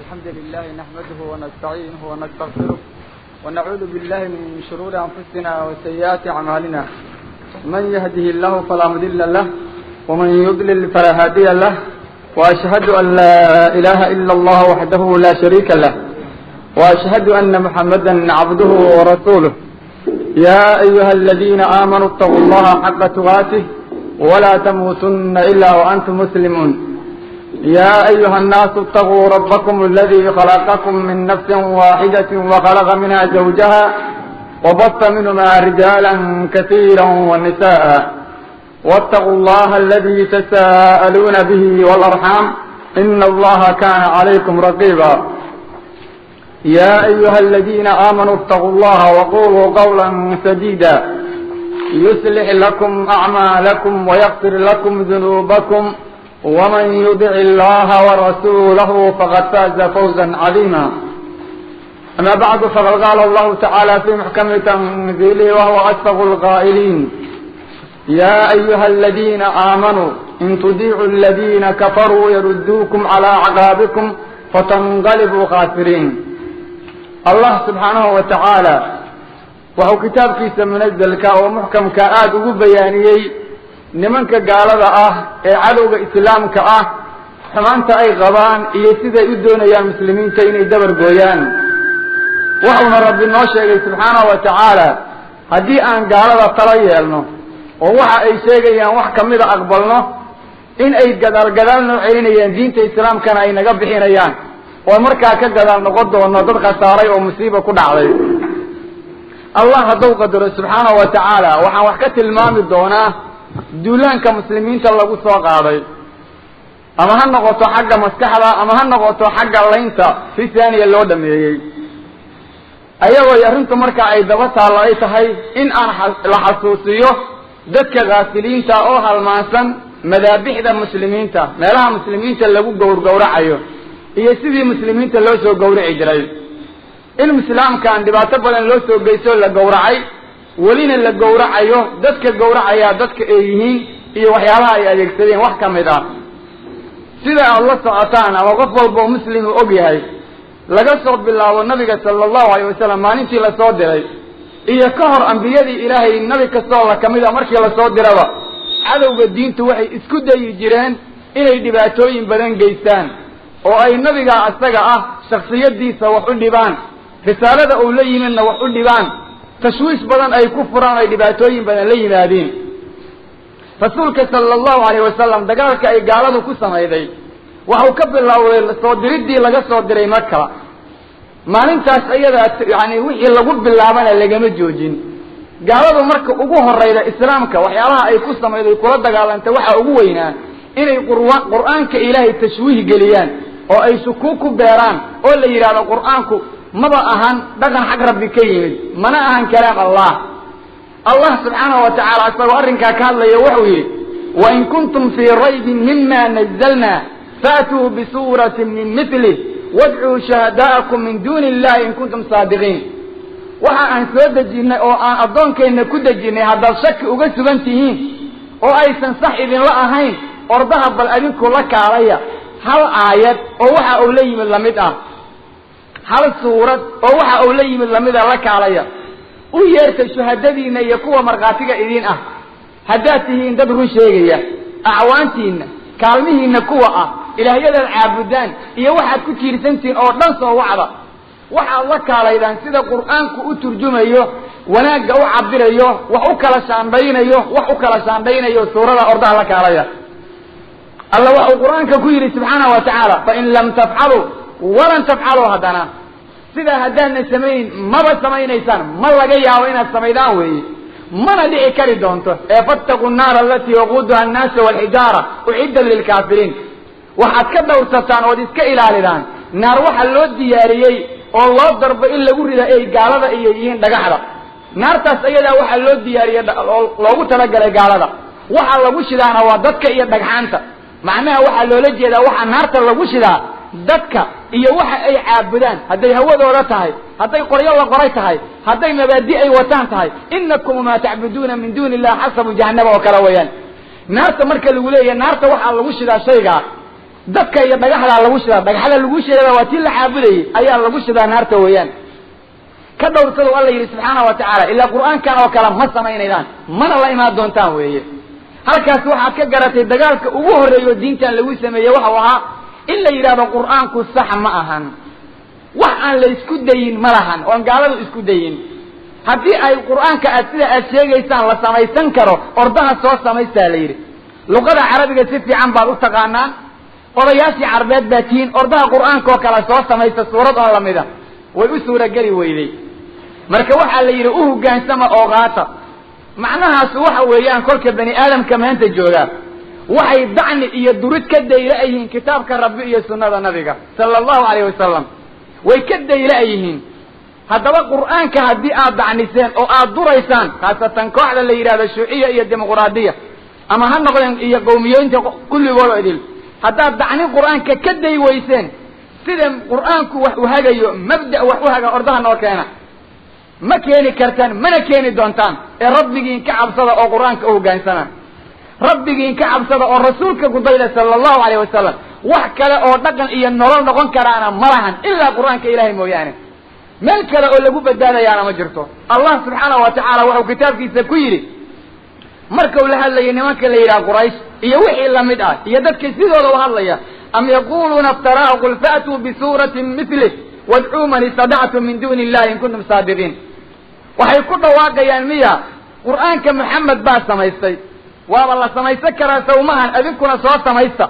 الحمد لله نحمده ونستعينه ونستغفره ونعوذ بالله من شرور أنفسنا وسيئات أعمالنا. من يهده الله فلا مضل له ومن يضلل فلا هادي له، وأشهد أن لا إله إلا الله وحده لا شريك له، وأشهد أن محمدا عبده ورسوله. يا أيها الذين آمنوا اتقوا الله حق تقاته ولا تموتن إلا وأنتم مسلمون. يا أيها الناس اتقوا ربكم الذي خلقكم من نفس واحدة وخلق منها زوجها وبث منهما رجالا كثيرا ونساء، واتقوا الله الذي تساءلون به والأرحام إن الله كان عليكم رقيبا. يا أيها الذين آمنوا اتقوا الله وقولوا قولا سديدا يصلح لكم أعمالكم ويغفر لكم ذنوبكم، ومن يطع الله ورسوله فقد فاز فوزا عظيما. أما بعد، فقد قال الله تعالى في محكم تنزيله وهو أصدق القائلين: يا أيها الذين آمنوا إن تطيعوا الذين كفروا يردوكم على أعقابكم فتنقلبوا خاسرين. Allah subxaanahu wa tacaala wuxuu kitaabkiisa munazalka oo muxkamka aada ugu bayaaniyey nimanka gaalada ah ee cadowga islaamka ah xumaanta ay qabaan iyo siday u doonayaan muslimiinta inay dabar gooyaan. Wuxuuna Rabbi noo sheegay subxaanahu wa tacaala haddii aan gaalada tala yeelno oo waxa ay sheegayaan wax kamida aqbalno, in ay gadaal gadaal noo celinayaan, diinta islaamkana ay naga bixinayaan, oo markaa ka gadaal noqon doono dad khasaaray oo musiiba ku dhacday. Allah hadduu qadaro subxaanahu wa tacaala, waxaan wax ka tilmaami doonaa duulaanka muslimiinta lagu soo qaaday, ama ha noqoto xagga maskaxda ama ha noqoto xagga laynta si saaniya loo dhameeyey, ayagoo arrintu marka ay daba taalla ay tahay in aan la xasuusiyo dadka kaafiliinta oo halmaansan madaabixda muslimiinta, meelaha muslimiinta lagu gowrgowracayo iyo sidii muslimiinta loo soo gowraci jiray, in islaamkan dhibaato badan loo soo geysto, la gowracay, welina la gowracayo, dadka gowracayaa dadka ay yihiin iyo waxyaabaha ay adeegsadeen wax ka mid ah. Sida aada la socotaan ama qof walba oo muslim uu og yahay, laga soo bilaabo nabiga sala allahu alayh wasalam maalintii lasoo diray iyo ka hor ambiyadii Ilaahay, nabi kastoo la kamid a markii lasoo diraba, cadowga diintu waxay isku dayi jireen inay dhibaatooyin badan geystaan oo ay nabiga asaga ah shaksiyadiisa wax u dhibaan, risaalada uu la yimidna wax u dhibaan, tashwiish badan ay ku furaan, ay dhibaatooyin badan la yimaadiin. Rasuulka sala allahu alayh wasalam dagaalka ay gaaladu ku samayday waxau ka bilowday soo diriddii laga soo diray Maka. Maalintaas ayadaa yani wixii lagu bilaabana lagama joojin. Gaaladu marka ugu horeyda islaamka waxyaalaha ay ku samayday, kula dagaalantay, waxaa ugu weynaa inay Qur'aanka Ilaahay tashwiih geliyaan oo ay shukuug ku beeraan, oo la yidhahdo Qur'aanku maba ahan dhaqan xag Rabbi ka yimid, mana ahan kalaam Allah. Allah subxaanahu wa tacaala isagoo arrinkaa ka hadlaya wuxuu yidhi: "Wain kuntum fii raybin mima nazalna faatuu bisuuratin min mithlih wadcuu shuhadaa'akum min duuni illahi in kuntum saadiqiin." Waxa aan soo dejinnay oo aan addoonkeenna ku dejinnay haddaad shaki uga sugan tihiin oo aysan sax idinla ahayn, ordaha bal adinku la kaalaya hal aayad oo waxa uu la yimid lamid ah, hal suurad oo waxa uu la yimid lamid ah la kaalaya, u yeerta shuhadadiinna iyo kuwa markhaatiga idin ah haddaad tihiin dad run sheegaya. Acwaantiinna, kaalmihiinna kuwa ah, ilaahyadaad caabudaan iyo waxaad ku tiirsantihiin oo dhan soo wacda. Waxaad la kaalaydaan sida Qur'aanku u turjumayo, wanaagga u cabirayo, wax u kala shaandhaynayo, wax u kala shaandhaynayo suurada ordaha la kaalaya. Alla waxuu Qur'aanka ku yidhi subxaanahu wa tacaala: "Fain lam tafcaluu walan tafcaluu." Haddana sidaa haddaadna samayn, maba samaynaysaan, ma laga yaabo inaad samaydaan weeye, mana dhici kari doonto ee "fattaquu nnaara alatii waquuduha annaasu walxijaara uciddat lilkaafiriin." Waxaad ka dhowrsataan ood iska ilaalidaan naar waxa loo diyaariyey oo loo darbo in lagu rida ay gaalada iyo yihiin dhagaxda. Naartaas ayadaa waxaa loo diyaariyey oo loogu talagalay gaalada, waxa lagu shidaana waa dadka iyo dhagxaanta. Macnaha waxaa loola jeedaa waxaa naarta lagu shidaa dadka iyo waxa ay caabudaan, hadday hawadooda tahay, hadday qoryo la qoray tahay, hadday mabaadi ay wataan tahay. "Inakum maa tacbuduuna min duuni illah xasabu jahannama" oo kale weeyaan. Naarta marka lagu leeyahay, naarta waxaa lagu shidaa shaygaa. Dadka iyo dhagaxdaa lagu shidaa, dhagaxda lagu sheegaya waa tii la caabudayay ayaa lagu shidaa naarta weeyaan. Ka dhowrsada Alla yidhi subxaana wa tacaala, ilaa qur'aankan oo kale ma samaynaydaan, mana la imaan doontaan weeye. Halkaas waxaad ka garatay dagaalka ugu horreeyo diintan lagu sameeyey waxau ahaa in la yidhahdo qur'aanku sax ma ahan, wax aan la isku dayin ma lahan, oon gaaladu isku dayin. Haddii ay qur'aanka aad sida aad sheegaysaan la samaysan karo, ordaha soo samaystaa la yidhi. Luqada carabiga si fiican baad u taqaanaan, odayaashii carbeed baa tihiin, ordaha qur'aanka oo kale soo samaysta suurad oo lamida. Way u suurageli weyday. Marka waxaa la yidhi u hoggaansama oo qaata. Macnahaas waxa weeyaan kolka bani aadamka maanta jooga waxay dacni iyo durid ka dayla yihiin kitaabka Rabbi iyo sunnada nabiga sala allahu calayhi wasalam, way ka dayla yihiin. Haddaba qur'aanka haddii aad dacniseen oo aad duraysaan, khaasatan kooxda la yidhahdo shuuciya iyo dimuqraadiya ama ha noqdeen iyo qowmiyooyinta kulligood oo idil, haddaad dacnin qur'aanka ka day weyseen, sida qur'aanku wax u hagayo, mabda' wax u haga ordaha noo keena, ma keeni kartaan mana keeni doontaan. Ee rabbigiin ka cabsada oo qur'aanka u hoggaansana, rabbigiin ka cabsada oo rasuulka ku dayda sala allahu calayhi wasalam. Wax kale oo dhaqan iyo nolol noqon karaana ma lahan ilaa qur'aanka Ilaahay mooyaane, meel kale oo lagu badbaadayaana ma jirto. Allah subxaanahu wa tacaala wuxuu kitaabkiisa ku yidhi markau la hadlayay nimanka la yidhaha Quraysh iyo wixii lamid ah iyo dadka sidooda u hadlaya: am yaquluuna iftaraahu qul fa'tuu bisuuratin mithlih wadcuu man istadactum min duuni illahi in kuntum saadiqiin. Waxay ku dhawaaqayaan miya qur'aanka Maxamed baa samaystay? Waaba la samaysan karaa sawmahan, adinkuna soo samaysta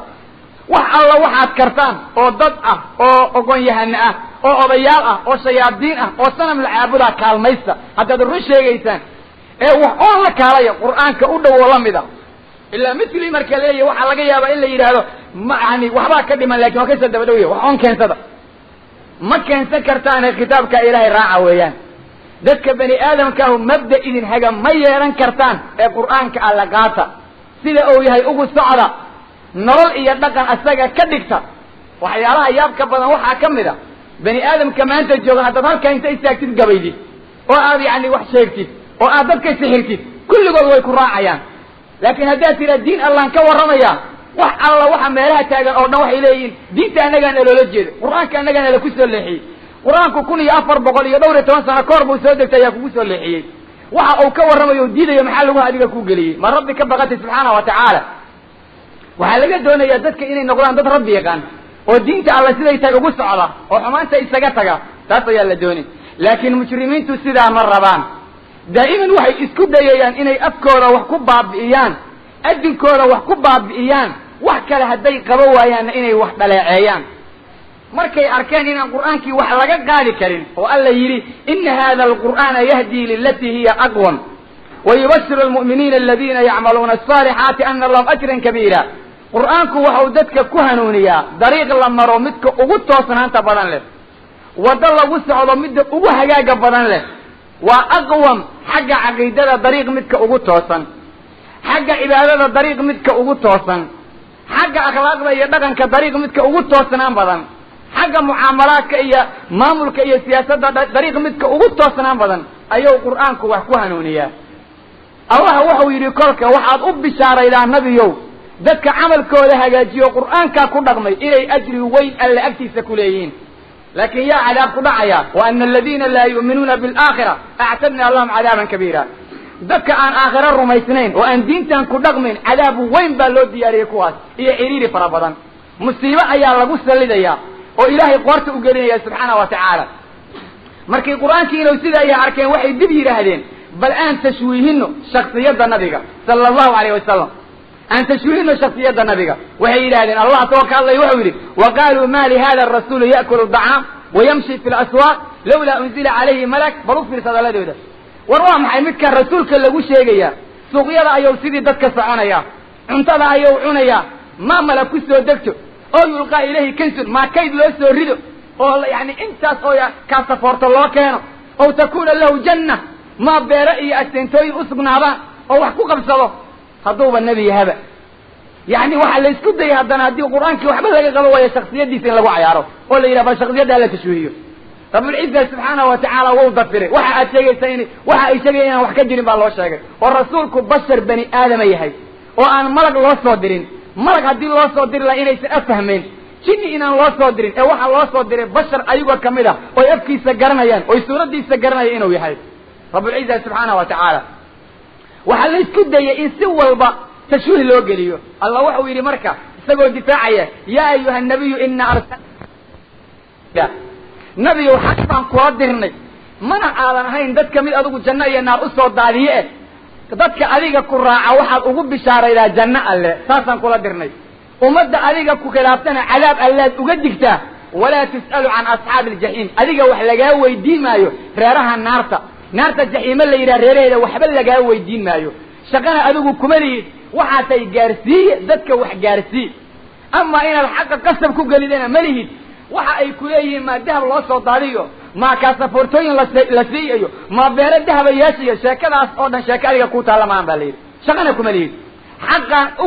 wax alla waxaad kartaan oo dad ah oo oqon-yahane ah oo odayaal ah oo shayaadiin ah oo sanam la caabudaa kaalmaysta haddaad run sheegaysaan, ee wax oon la kaalaya qur'aanka u dhow oo lamid a. Ilaa mithli marka laleeyahy waxaa laga yaabaa in la yidhaahdo ma yani waxbaa ka dhiman, lakin waa kasoo daba dhowya. Wax oon keensada ma keensan kartaane, kitaabka Ilaahay raaca weeyaan. Dadka bani aadamkaahu mabda idin haga ma yeelan kartaan, ee qur'aanka alla qaata, sida uu yahay ugu socda, nolol iyo dhaqan asaga ka dhigta. Waxyaalaha yaabka badan waxaa ka mid a, bani aadamka maanta jooga haddaad halkaa inta istaagtid gabaydid oo aad yacni wax sheegtid oo aad dadka sixirtid, kulligood way ku raacayaan. Laakiin haddaad tiraa diin Allaan ka warramaya, wax alla waxa meelaha taagan oo dhan waxay leeyihiin diinta annagaan naloola jeedo, qur'aanka annagaa nala ku soo leexiyey. Qur-aanku 1410 sano kahor buu soo degtay, ayaa kugu soo leexiyey? Waxa uu ka warramayo o diidayo maxaa lagu adiga ku geliyey? Ma Rabbi ka baqatay subxaana wa tacaala? Waxaa laga doonayaa dadka inay noqdaan dad Rabbi yaqaan oo diinta Alla siday tahay ugu socda oo xumaanta isaga taga, taas ayaa la doonay. Laakiin mujrimiintu sidaa ma rabaan. Daa'iman waxay isku dayayaan inay afkooda wax ku baabi'iyaan, adinkooda wax ku baabi'iyaan, wax kale hadday qaba waayaanna inay wax dhaleeceeyaan. Markay arkeen inaan qur'aankii wax laga qaadi karin oo Alla yidhi: ina hada alqur'aana yahdii lilatii hiya aqwam wa yubashiru almu'miniina aladiina yacmaluuna asaalixaati ana lahum ajran kabiira. Qur'aanku waxau dadka ku hanuuniyaa dariiq la maro midka ugu toosnaanta badan leh, waddo lagu socdo midda ugu hagaaga badan leh. Waa aqwam xagga caqiidada dariiq midka ugu toosan, xagga cibaadada dariiq midka ugu toosan, xagga akhlaaqda iyo dhaqanka dariiq midka ugu toosnaan badan, xagga mucaamalaadka iyo maamulka iyo siyaasadda dariiq midka ugu toosnaan badan ayuu qur'aanku wax ku hanuuniyaa. Allah wuxuu yidhi kolka waxaad u bishaaraydaa nabiyow dadka camalkooda hagaajiyo qur'aankaa ku dhaqmay inay ajri weyn Alle agtiisa ku leeyihiin. Laakiin yaa cadaab ku dhacaya? Wa ana aladiina laa yu'minuuna bilaakhira actadna lahum cadaaban kabiira. Dadka aan aakhiro rumaysnayn oo aan diintan ku dhaqmayn cadaab weyn baa loo diyaariyey kuwaas iyo ciriiri fara badan, musiibo ayaa lagu sallidayaa oo Ilaahay qoorta u gelinaya subxaana wa tacaala. Markay qur'aankii inuu sidaa yahay arkeen, waxay dib yidhaahdeen bal aan tashwiihino shaksiyadda nabiga sala allahu alayh wasalam, aan tashwiihino shaksiyadda nabiga. Waxay yidhahdeen, Allah asagoo ka hadlaya wuxuu yidhi: wa qaaluu ma lihada arasuuli ya'kulu dacaam wayamshi fi laswaaq lawlaa unzila calayhi malak. Bal u fiirsa hadaladooda. War waa maxay midkan rasuulka lagu sheegayaa? Suuqyada ayuu sidii dadka soconaya, cuntada ayuu cunayaa, ma mala ku soo degto oo yulqaa ilayhi kansun, maa kayd loo soo rido oo yani intaas oo kaasafoorto loo keeno, ow takuna lahu janna, maa beere iyo aseentooyin usugnaadaan oo wax ku qabsado hadduuba nebi yahaba. Yani waxaa la isku dayay haddana haddii qur-aankii waxba laga qabo waayo shaksiyadiisa in lagu cayaaro oo la yidhaha bal shaksiyadda hala tashwiihiyo. Rabbulciza subxaanahu watacaala wau dafiray waxa aad sheegaysaa in waxa ay sheegaya inaan wax ka jirin baa loo sheegay, oo rasuulku bashar bani aadama yahay oo aan malag loo soo dirin. Malag haddii loo soo diri lahaa inaysan afahmayn, jinni inaan loo soo dirin ee waxaa loo soo diray bashar ayagoo kamid ah, oy afkiisa garanayaan, oy suuraddiisa garanayaan inuu yahay Rabbulciza subxaanahu wa tacaala. Waxaa la isku dayay in si walba tashwiih loo geliyo. Allah waxau yidhi marka isagoo difaacaya: "Yaa ayuha nabiyu, ina arsal nabiyow, xaq baan kula dirnay, mana aadan ahayn dadka mid adigu janno iyo naar usoo daadiye eh. Dadka adiga ku raaca waxaad ugu bishaaraydaa janno Alle, saasaan kula dirnay. Ummadda adiga ku khilaaftana cadaab Allaad uga digtaa. Walaa tus'alu can asxaabi aljaxiim, adiga wax lagaa weydiin maayo reeraha naarta, naarta jaxiime la yidhaha reeraheeda waxba lagaa weydiin maayo. Shaqana adigu kuma lihid, waxaa tay gaarsiiye, dadka wax gaarsii, ama inaad xaqa qasab ku gelidana ma lihid. Waxa ay ku leeyihiin maa dahab loo soo daadiyo, maa kaasafoortooyin la siiyayo, maa beero dahaba yeeshayo, sheekadaas oo dhan sheeke adiga ku taalla maan baa la yidhi, shaqana kuma lihid. Xaqaan u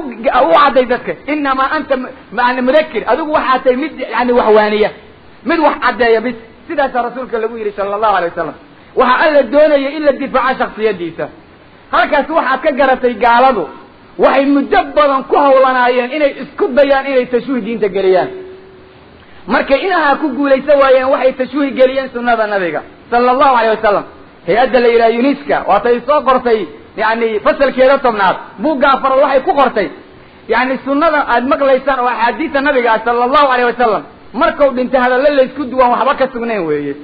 cadday dadka. Inamaa anta yani mudakir, adigu waxaa tahay mid yani waxwaaniya, mid wax caddeeya bis." Sidaasaa rasuulka lagu yidhi sala Allahu alay wasalam. Waxaa Alla doonaya in la difaaco shaksiyadiisa. Halkaas waxaad ka garatay gaaladu waxay muddo badan ku hawlanaayeen inay isku dayaan inay tashwiih diinta geliyaan. Markay inahaa ku guulaysan waayeen, waxay tashwiih geliyeen sunnada nabiga sala Allahu alayh wasalam. Hay-adda la yidhaha UNISCO waatay soo qortay, yani fasalkeeda 10aad, buugga afaraad, waxay ku qortay yani sunnada aad maqlaysaan oo axaadiista nabiga ah sala Allahu alayh wasalam markau dhintay hadallo laysku duwaan, waxba ka sugnayn weeye.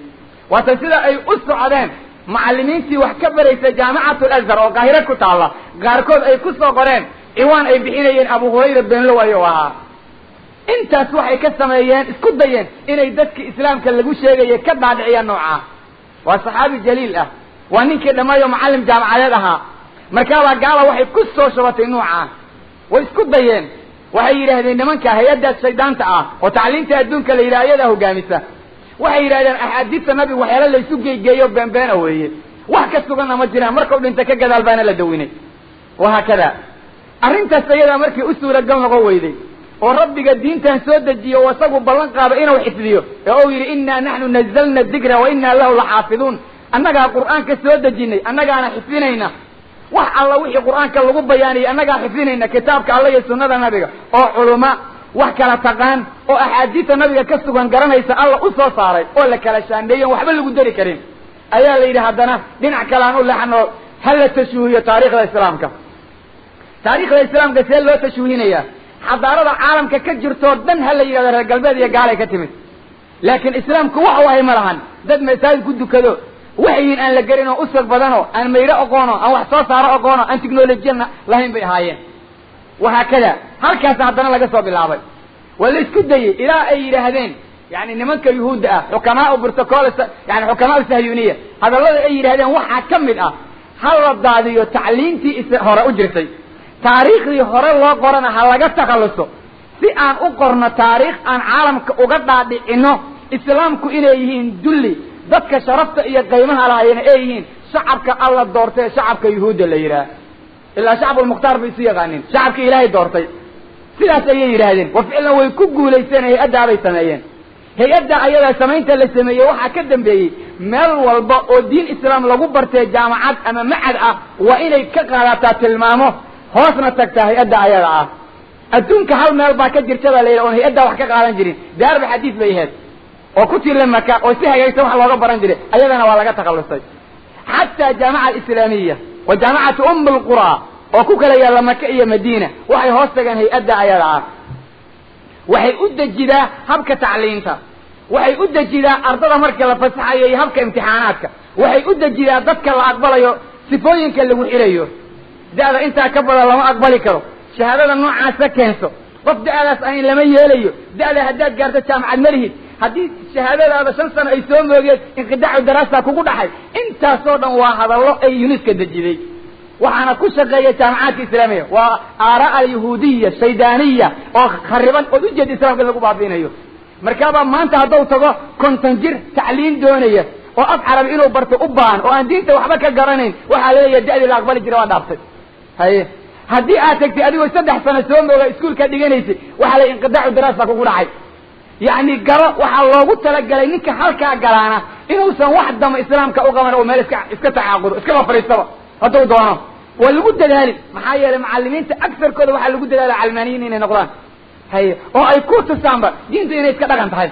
Waata sida ay u socdeen macallimiintii wax ka baraysa Jaamicatu Lazhar oo Qaahiro ku taalla, qaarkood ay ku soo qoreen ciwaan ay bixinayeen "Abu Hurayra beenlow" ayuu ahaa. Intaas waxay ka sameeyeen, isku dayeen inay dadka islaamka lagu sheegaya ka dhaadhiciyaan noocaa. Waa saxaabi jaliil ah, waa ninkii dhamaayo macallim jaamacadeed ahaa. Markaabaa gaala waxay ku soo shubatay noocaa. Way isku dayeen, waxay yidhaahdeen nimanka hay-addaas shaydaanta ah oo tacliinta adduunka la yidhaha ayadaa hogaamisa, waxay yidhahdeen axaadiista nabigu waxyaala laysu geeygeeyo beenbeena weeye, wax ka suganna ma jiraan, markau dhinta ka gadaal baana la dawinay, wahaakada. Arrintaas ayadaa markii u suuragal noqon weyday oo Rabbiga diintan soo dejiyo oo isagu ballan qaado inuu xifdiyo ee uu yidhi: "Innaa naxnu nazalna dikra wa innaa lahu laxaafiduun." Annagaa Qur'aanka soo dejinay, annagaana xifdinayna. Wax alla wixii Qur'aanka lagu bayaaniyay annagaa xifdinayna. Kitaabka Alla iyo sunnada nabiga oo culuma wax kala taqaan oo axaadiista nabiga ka sugan garanaysa Alla u soo saaray oo la kala shaandheeyen, waxba lagu dari karin, ayaa la yidhi haddana dhinac kale aan u leexano, ha la tashwiihiyo taariikhda islaamka. Taariikhda islaamka see loo tashwiihinayaa? Xadaarada caalamka ka jirtoo dhan ha la yidhahdo reer galbeed iyo gaalay ka timid, laakiin islaamku wax u ahay ma lahan. Dad masaajid ku dukado, waxyiin aan la gelin oo usag badanoo aan mayro aqoono, aan wax soo saaro aqoono, aan technolojiyana lahayn bay ahaayeen, wahaakada. Halkaas haddana laga soo bilaabay, waa la isku dayey ilaa ay yidhaahdeen yani nimanka yuhuudda ah, xukamaau protocol, yani xukamaau sahyuniya, hadallada ay yidhahdeen waxaa ka mid ah: ha la daadiyo tacliintii is hore u jirtay, taariikhdii hore loo qorana ha laga takhalluso, si aan u qorno taariikh aan caalamka uga dhaadhicino islaamku inay yihiin dulli, dadka sharafta iyo qiimaha lahayana ay yihiin shacabka Alla doortay, shacabka yuhuudda la yidhaah, ilaa shacbulmukhtaar bay isu yaqaanin, shacabka Ilaahay doortay. Sidaas ayay yidhaahdeen, wa ficlan way ku guulaysteen. Hay-addaa bay sameeyeen. Hay-adda ayadaa samaynta la sameeyey waxaa ka dambeeyey meel walba oo diin islaam lagu bartay, jaamacad ama macad ah, waa inay ka qaadataa tilmaamo, hoosna tagtaa hay-adda ayada ah. Adduunka hal meel baa ka jirta baa la yidhi oon hay-addaa wax ka qaadan jirin, daarba xadiis bay ahayd oo ku tiirla Maka oo si hagaagsan wax looga baran jiray, ayadana waa laga takhallusay. Xataa Jaamica Alislaamiya wa Jaamicatu Alqura oo ku kala yaalla Maka iyo Madiina waxay hoos tageen hay-adda ayada ah. Waxay u dejidaa habka tacliinta, waxay u dejidaa ardada marka la fasaxayo iyo habka imtixaanaadka, waxay u dejidaa dadka la aqbalayo, sifooyinka lagu xirayo, da'da intaa ka badan lama aqbali karo, shahaadada noocaasa keenso, qof da'daas ahayn lama yeelayo, da'da haddaad gaarto jaamacad ma lihid, haddii shahaadadaada 5 sano ay soo moogeen inqidaacu daraasa kugu dhaxay. Intaasoo dhan waa hadallo ay UNISCO dejiday, waxaana ku shaqeeya jaamacaadka islaamiya. Waa aaraa alyahuudiya shaydaaniya oo khariban ood ujeeda islamka in lagu baabi'inayo. Markaabaa maanta haddau tago 50 jir tacliin doonaya oo af carabi inuu barto u baahan oo aan diinta waxba ka garanayn, waxaa laleeyahay da'dii la aqbali jira waa dhaaftay. Haye, haddii aad tagtay adigoo 3 sano soo mooga iskuulkaa dhiganaysay, waxaa la inqidaacu daraasa kugu dhacay. Yacni garo waxaa loogu talagalay ninka halkaa galaana inuusan wax dama islaamka u qaban oo meel iska tacaaqudo, iskaba fadhiistaba hadduu doono. Waa lagu dadaali, maxaa yeelay macallimiinta agsarkooda waxaa lagu dadaala calmaaniyiin inay noqdaan, haye, oo ay ku tusaanba diintu inay iska dhaqan tahay,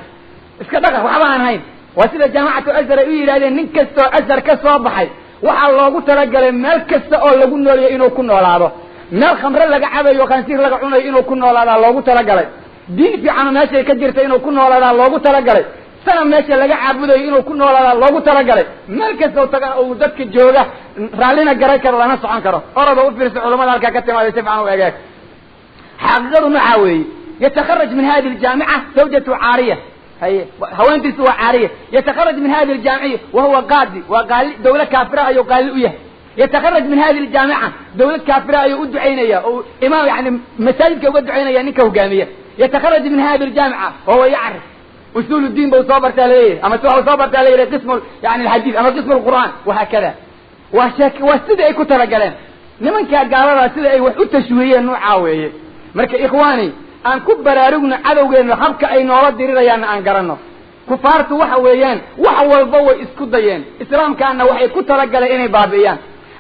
iska dhaqan waxba aan hayn. Waa sida jaamacatu Azhar ay u yidhahdeen, nin kastoo Azhar ka soo baxay waxaa loogu talagalay meel kasta oo lagu nooliyo inuu ku noolaado, meel khamre laga cabayo, khansiir laga cunayo inuu ku noolaadaa loogu talagalay, diin fiicano meeshay ka jirta inuu ku noolaadaa loogu talagalay, sana meesha laga caabudayo inuu ku noolaadaa loogu talagalay, meel kastoo tagana uu dadka jooga raallina garan karo, lana socon karo. Orada u fiirsa culamada halkaa ka timaada, si fiican u egeeg. Xaqiiqadu noocaa weeye. Yatakharaj min hadihi aljaamica zawjatu caariya, haye, haweentiisu waa caariya. Yatakharaj min hadihi aljaamica wa huwa qaadi, waa qaali, dawla kaafira ayuu qaali u yahay. Yatakharaj min hadihi aljaamica, dawlad kaafira ayuu u ducaynaya oo imaam, yani masaajidka uga ducaynaya ninka hogaamiya. Yatakharaj min hadihi aljaamica wahuwa yacrif usul diin bau soo bartaa laleeyahay, ama waxau soo bartaa leeyahay qismu yani alxadiid ama qismu alqur'aan, wahaakada. Waa sheek, waa sidai ay ku talagaleen nimankaa gaaladaa, sida ay wax u tashwiihiyeen noocaa weeye. Marka ikhwaani, aan ku baraarugno cadowgeennu habka ay noola dirirayaanna aan garanno. Kufaartu waxa weeyaan wax walba way isku dayeen, islaamkaana waxay ku talagaleen inay baabi'iyaan.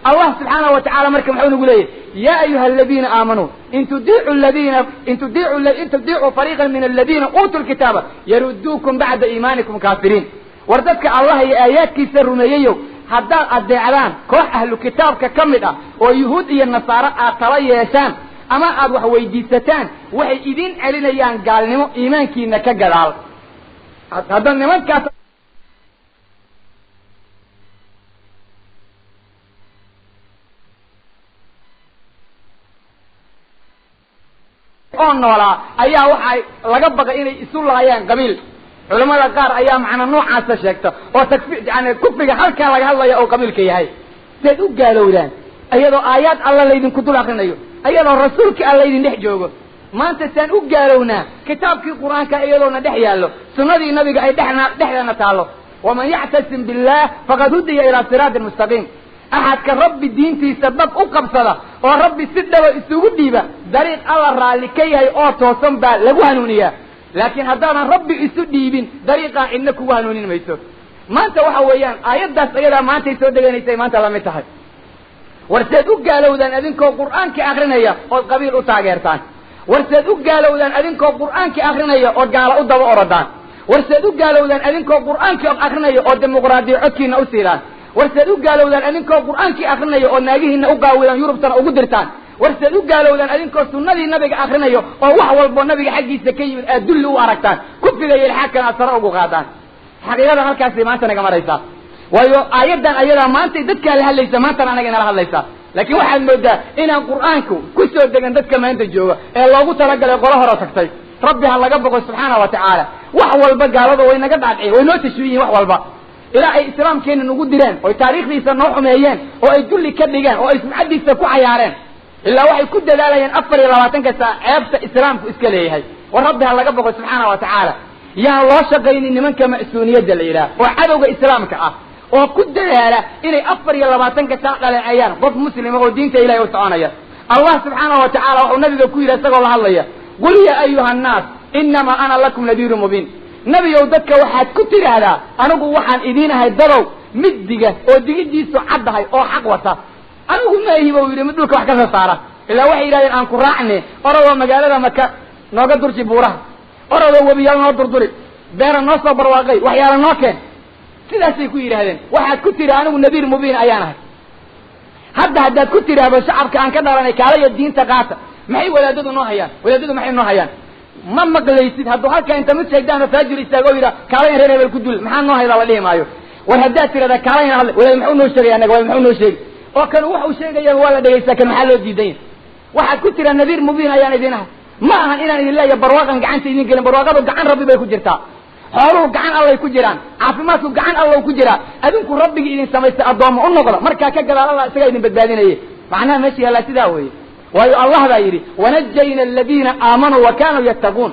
Allah subxaanahu wa tacala marka muxuu nagu leeyahy? Ya ayuha aladiina aamanuu in tudiicu ladina in tudiicu in tudiicuu fariiqan min aladiina uutuu lkitaaba yaruduukum bacda iimaanikum kaafiriin. War dadka Allah iyo aayaadkiisa rumeeyeyow, haddaad adeecdaan koox ahlu kitaabka ka mid ah oo yuhuud iyo nasaaro aad tala yeeshaan ama aad wax weydiisataan, waxay idin celinayaan gaalnimo iimaankiina ka gadaal. Hadda nimankaas oo noolaa ayaa waxay laga baqay inay isu laayaan qabiil. Culamada qaar ayaa macna noocaasa sheegta oo takfi, yani kufriga halkaa laga hadlaya oo qabiilka yahay. Seed u gaalowdaan iyadoo aayaad Alla laydinku dul akrinayo, iyadoo rasuulkii Alla idin dhex joogo? Maanta saan u gaalownaa kitaabkii Qur-aanka iyadoona dhex yaallo, sunnadii nabiga ay dhexna dhexdeena taallo? Waman yactasim billah faqad hudiya ilaa siraatin mustaqiim. Axadka Rabbi diintiisa dhab u qabsada oo Rabbi si dhaba isugu dhiiba, dariiq Alla raalli ka yahay oo toosan baa lagu hanuuniyaa. Laakiin haddaadan Rabbi isu dhiibin, dariiqaa cidna kugu hanuunin mayso. Maanta waxa weeyaan aayaddaas ayadaa maantay soo deganaysay maanta lamid tahay. War seed u gaalowdaan adinkoo Qur'aanka akrinaya ood qabiil u taageertaan? War seed u gaalowdaan adinkoo Qur'aanka akrinaya ood gaala u daba orodaan? War seed u gaalowdaan adinkoo Qur'aanka akrinaya oo dimuqraadiya codkiina u siidaan? War seed u gaalowdaan adinkoo Qur'aankii akrinaya oo naagihiina u qaawidaan, Yurubtana ugu dirtaan? War seed u gaalowdaan adinkoo sunnadii nabiga akrinayo oo wax walbo nabiga xaggiisa ka yimid aad dulli u aragtaan, kufriga iyo ilxaadkana aad sare ugu qaadaan? Xaqiiqada halkaasay maanta naga maraysaa. Waayo aayaddan ayadaa maantay dadkaa la hadlaysa, maantana anaga inala hadlaysaa. Laakiin waxaad moodaa inaan Qur'aanku ku soo degan dadka maanta jooga ee loogu talagalay qolo hore tagtay. Rabbi ha laga boqo subxaana wa tacaala. Wax walba gaalada way naga dhaadhiciyen, way noo tashwiiyiin wax walba, ilaa ay islaamkeena nagu direen oy taariikhdiisa noo xumeeyeen oo ay dulli ka dhigeen oo ay sumcaddiisa ku cayaareen, ilaa waxay ku dadaalayeen 24-ka saac ceebta islaamku iska leeyahay. War Rabbi ha laga boqo subxaana wa tacaala. Yaan loo shaqaynin nimanka ma'suuniyadda la yidhaah oo cadowga islaamka ah oo ku dadaala inay 24-ka saac dhaleeceeyaan qof muslima oo diinta Ilahay u soconaya. Allah subxaana wa tacala wuxuu nabiga ku yidhi isagoo la hadlaya: qul ya ayuha annaas inamaa ana lakum nadiirun mubiin. Nebiyow, dadka waxaad ku tidhaahdaa, anigu waxaan idiin ahay dadow mid diga oo digidiisu caddahay oo xaq wata. Anigu maahi bau yidhi mid dhulka wax ka soo saara. Ilaa waxay yidhahdeen, aan ku raacne, orodoo magaalada Maka nooga durji buuraha, orodoo webiyaal noo durduri, beera noo soo barwaaqay, waxyaala noo keen. Sidaasay ku yidhaahdeen. Waxaad ku tidhi, anigu nadiir mubiin ayaan ahay. Hadda haddaad ku tidhaahdo shacabka aan ka dhalanay, kaalaya diinta qaata, maxay wadaadadu noo hayaan? Wadaadadu maxay noo hayaan? Ma maqlaysid. Hadduu halkaa inta mid shaydaan oo faajir istaago o yidhaha, kaalayan reer hebel ku dul, maxaa noo haydaa la dhihi maayo. War haddaad tirahdaa kaalayan hadla, wadaad muxuu noo sheegay annaga? Wadaad muxuu noo sheegi? Oo kan wax uu sheegaya waa la dhegaysaa, kan maxaa loo diidan yahay? Waxaad ku tiraa, nadiir mubiin ayaan idin ahay. Ma ahan inaan idin leeyahay barwaaqan gacanta idin gelin. Barwaaqadu gacan Rabbi bay ku jirtaa, xooluhu gacan Allay ku jiraan, caafimaadku gacan Allow ku jiraa. Adinku Rabbigii idin samaystay addoommo u noqda, markaa ka gadaal Allah isagaa idin badbaadinaye. Macnaha meesha yaallaa sidaa weeye. Waayo Allah baa yidhi: wanajayna aladiina aamanuu wa kaanuu yattaquun.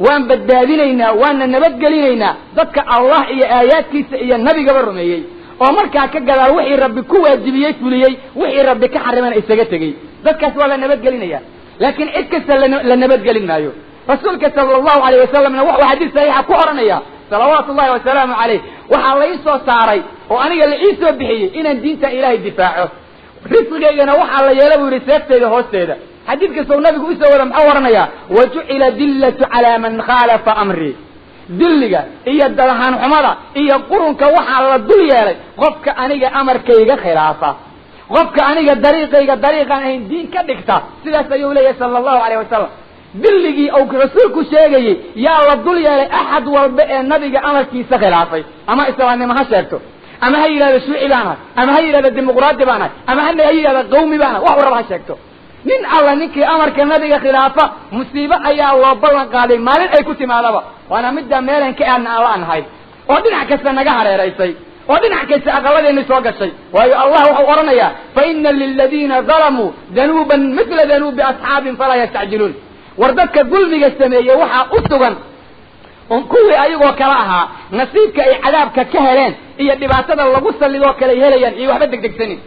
Waan badbaadinaynaa, waana nabadgelinaynaa dadka Allah iyo aayaadkiisa iyo nabigaba rumeeyey oo markaa ka gadaal wixii Rabbi ku waajibiyey fuliyey, wixii Rabbi ka xarimana isaga tegey. Dadkaas waa la nabadgelinaya, laakiin cid kasta la nabadgelin maayo. Rasuulka sala allahu alayh wasalamna wuxuu xadiis saxiixa ku odhanaya, salawaatu ullahi wasalaamu calayh: waxaa la ii soo saaray oo aniga la ii soo bixiyey inaan diinta Ilaahay difaaco. Risqigaygana waxaa la yeela buu yidhi seefteyda hoosteeda. Xadiid kastoo nabigu usoo wada muxuu oranayaa? Wa jucila dillatu calaa man khaalafa amrii. Dulliga iyo dadahaan xumada iyo qurunka waxaa la dul yeelay qofka aniga amarkayga khilaafa, qofka aniga dariiqayga dariiqaan ahayn diin ka dhigta. Sidaas ayuu leeyahay sala allahu alayh wasalam. Dilligii uu rasuulku sheegayey yaa la dul yeelay axad walba ee nabiga amarkiisa khilaafay, ama islaamnimo ha sheegto, ama ha yidhahdo shuuci baan ahay, ama ha yidhahdo dimuqraadi baan ahay, ama ha yidhahdo qawmi baan ahay, wax u raba ha sheegto. Nin alla ninkii amarka nabiga khilaafa, musiibo ayaa loo ballan qaaday maalin ay ku timaadaba. Waana middaa meelan ka aadna aan la nahay oo dhinac kasta naga hareeraysay oo dhinac kasta aqaladeenni soo gashay. Waayo, Allah wuxuu odhanayaa: fa ina liladiina dalamuu danuuban mithla danuubi asxaabin falaa yastacjiluun. War dadka dulmiga sameeyey waxaa u sugan kuwii ayagoo kale ahaa nasiibka ay cadaabka ka heleen iyo dhibaatada lagu sallidoo kale ay helayaan iyo waxba degdegsanin.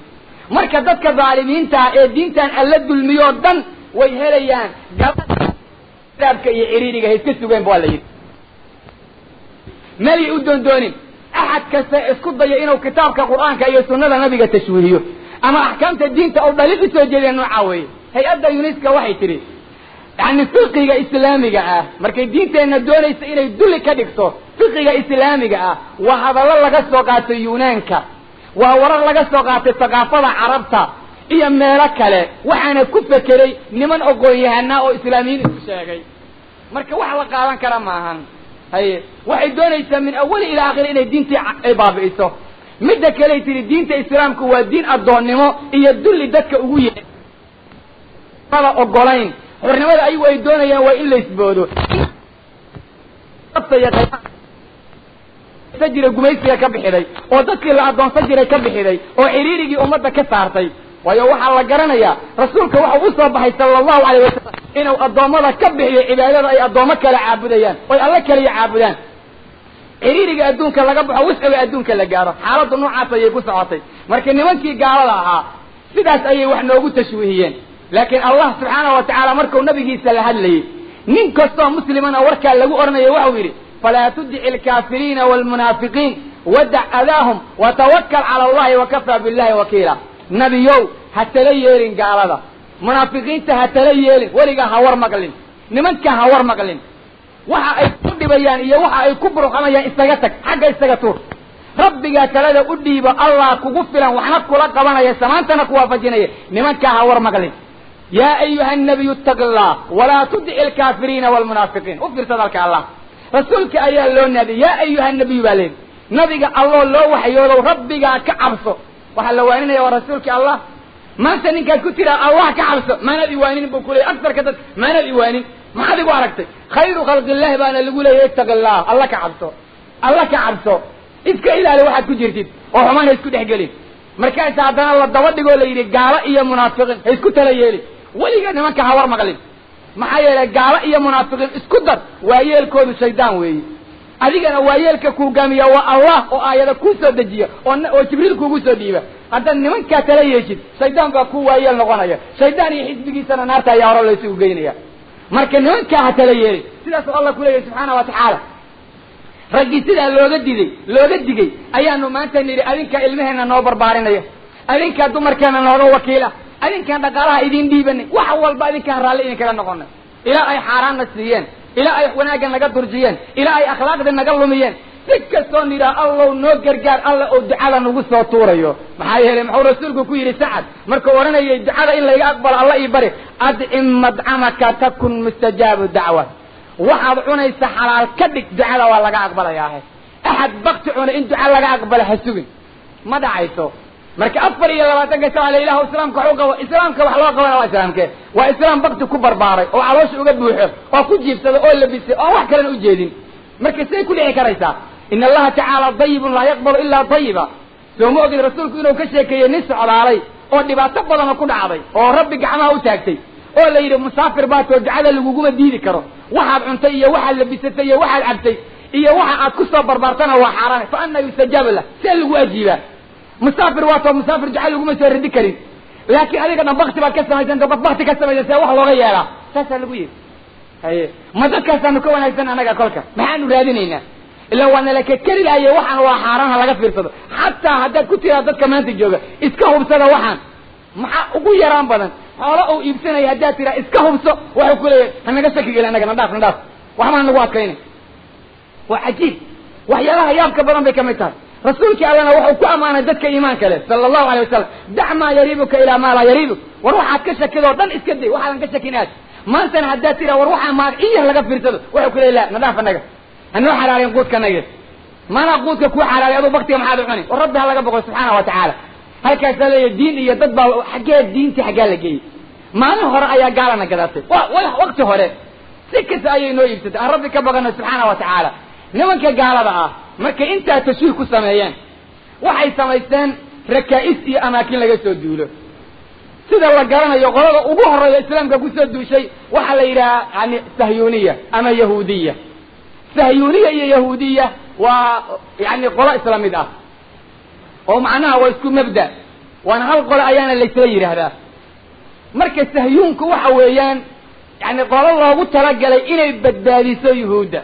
Marka dadka dhaalimiintaa ee diintan alla dulmiyoo dhan way helayaan cadaabka iyo ciriiriga, ha iska sugeen ba waa la yidhi, meelay u doondoonin. Axad kasta isku daya inuu kitaabka Qur'aanka iyo sunnada nabiga tashwiihiyo ama axkaamta diinta oo dhaliil usoo jeediya, noocaa weeye. Hay-adda UNISKA waxay tidhi, yani fiqiga islaamiga ah, markay diinteenna doonaysa inay dulli ka dhigto, fiqiga islaamiga ah waa hadallo laga soo qaatay Yunaanka, waa warar laga soo qaatay thaqaafada Carabta iyo meelo kale, waxaana ku fekeray niman aqoon-yahanaa oo islaamiyiin isku sheegay. Marka wax la qaadan kara maahan. Haye, waxay doonaysaa min awali ilaa aakhiri inay diintii ay baabi'iso. Midda kaley tihi, diinta islaamku waa diin addoonnimo iyo dulli dadka ugu ye mada ogolayn. Xornimada ayagu ay doonayaan waa in la isboodo jira, gumaysiga ka bixiday oo dadkii la addoonsan jiray ka bixiday oo ciriirigii ummadda ka saartay. Waayo, waxaa la garanayaa rasuulka waxau usoo baxay sala allahu alayh wasalam inuu addoommada ka bixiyo cibaadada ay addoommo kale caabudayaan oy alle kaliya caabudaan, ciriiriga adduunka laga baxo, wisciga adduunka la gaaro. Xaaladdu noocaas ayay ku socotay. Marka nimankii gaalada ahaa sidaas ayay wax noogu tashwiihiyeen. Laakiin Allah subxaana wa tacaala markuu nabigiisa la hadlayey, nin kastoo muslimana warkaa lagu odhanaya, waxau yidhi: falaa tudici alkaafiriina waalmunaafiqiin wadac adaahum watawakal cala allahi wakafaa billahi wakiila. Nabiyow, ha tala yeelin gaalada, munaafiqiinta ha tala yeelin, weligaa ha war maqlin nimanka, ha war maqlin waxa ay ku dhibayaan iyo waxa ay ku burxamayaan. Isaga tag xagga, isaga tuur, rabbigaa talada u dhiibo. Allah kugu filan, waxna kula qabanaya, samaantana ku waafajinaya. Nimankaa ha war maqlin. Yaa ayuha nabiyu ittaqi allah walaa tudici alkaafiriina waalmunaafiqiin. U fiirsad halka Allah rasuulka ayaa loo naadiyay. Yaa ayuha nabiyu baa leeyihi, nabiga alloo loo waxyoodow, rabbigaa ka cabso. Waxaa la waaninaya waa rasuulka Allah. Maanta ninkaad ku tiraa "Allah ka cabso", "Maanaad iwaanin" buu kuleeyay. Agsarka dadka "Maanaad iwaanin, maxaad igu aragtay?" Khayru khalqillahi baana lagu leeyahy "Ittaqi allah, Alla ka cabso, Alla ka cabso, iska ilaali waxaad ku jirtid oo xumaan ha isku dhex gelin." Markaasa haddana la daba dhigoo la yidhi gaalo iyo munaafiqiin ha isku tala yeelin, weliga nimanka ha war maqlin. Maxaa yeelay, gaalo iyo munaafiqiin isku dar, waayeelkoodu shaydaan weeye. Adigana waayeelka ku hogaamiya waa Allah oo aayada kuu soo dejiya oo Jibriil kuugu soo dhiiba. Haddaad nimankaa tala yeeshid, shaydaan baa ku waayeel noqonaya. Shaydaan iyo xisbigiisana naarta ayaa hore laysugu geynaya. Marka nimankaa ha tala yeelin, sidaasuu Allah kuleeyahay subxaana wa tacaala. Raggii sidaa looga diday, looga digay, ayaanu maanta nidhi: adinkaa ilmaheenna noo barbaarinaya, adinkaa dumarkeenna nooga wakiila, adinkaan dhaqaalaha idin dhiibanay, wax walba adinkaan raalli idinkaga noqonay, ilaa ay xaaraanna siiyeen, ilaa ay wanaagga naga durjiyeen, ilaa ay akhlaaqda naga lumiyeen. Si kastoo nidhaha "Allow noo gargaar", Alla oo ducada nagu soo tuurayo. Maxaa yeelay, muxuu rasuulku ku yidhi Sacad markuu odhanayay "Ducada in layga aqbalo Alla ii bari"? Adcim madcamaka takun mustajaabu dacwa. Waxaad cunaysa xalaal ka dhig, ducada waa laga aqbalayaahe. Axad bakti cuna in duca laga aqbala ha sugin, ma dhacayso. Marka 24-ka sac la "Ilah, islaamka wax u qabo." Islaamka wax loo qabana waa islaamke? Waa islaam bakti ku barbaaray oo caloosha uga buuxo oo ku jiibsada oo labisay oo wax kalena ujeedin. Marka say ku dhici karaysaa? In Allaha tacaala dayibun laa yaqbalu ilaa dayiba. Soo ma ogid rasuulku inuu ka sheekeeyey nin socdaalay oo dhibaato badanoo ku dhacday oo Rabbi gacmaha u taagtay oo la yidhi: "Musaafir baa too, ducada laguguma diidi karo. Waxaad cuntay iyo waxaad labisatay iyo waxaad cabtay iyo waxa aad ku soo barbaartana waa xaaraane. Fa anna yustajaabu lah? See lagu ajiibaa? Musaafir waa too, musaafir duca laguma soo ridi karin. Laakiin adiga dhan bakti baad ka samaysanta. Qof bakti ka samaysan see wax looga yeelaa?" Saasaa lagu yidhi. Haye, ma dadkaasaanu ka wanaagsan annaga? Kolka maxaanu raadinaynaa? Ilaa waa nala ka keri lahaye. Waxaan waa xaaraanha laga fiirsado. Xataa haddaad ku tiraa dadka maanta jooga "Iska hubsada waxaan Maxaa ugu yaraan badan xoolo uu iibsanaya haddaad tiraa iska hubso, waxuu ku leeyahay hanaga shakigeli annaga, na dhaaf, na dhaaf, waxbaa nagu adkaynay. Waa cajiib, waxyaalaha yaabka badan bay kamid tahay. Rasuulkii allana wuxuu ku ammaanay dadka iimaanka leh sala allahu alay wasalam: dac maa yariibuka ilaa maa laa yariibuk. War waxaad ka shakidoo dhan iska day, waxaadan ka shakin aad. Maantana haddaad tiraa war waxaa maa in yar laga fiirsado, wuxuu ku leeyahy la na dhaaf, annaga hanoo xalaalayn quudka nage. Maanaa quudka kuu xalaalay, aduu baktiga maxaad u cuni? War rabbi ha laga boqo subxaana wa tacaala. Halkaasaa leeya diin iyo dad baa xaggee diintii xaggaa la geeyey? Maalin hore ayaa gaalana gadatay, waqti hore si kasta ayay noo iibsatay. Aan rabbi ka baqano subxaana wa tacaala. Nimanka gaalada ah markay intaa tashwiih ku sameeyeen, waxay samaysteen rakaa'is iyo amaakin laga soo duulo. Sida la garanayo, qolada ugu horeeya islaamka kusoo duushay waxaa la yidhaha yani sahyuniya ama yahuudiya. Sahyuniya iyo yahuudiya waa yani qolo isla mid ah, oo macnaha waa isku mabda, waana hal qolo ayaana laysla yidhaahdaa. Marka sahyuunku waxa weeyaan yani qolo loogu talagalay inay badbaadiso yuhuudda.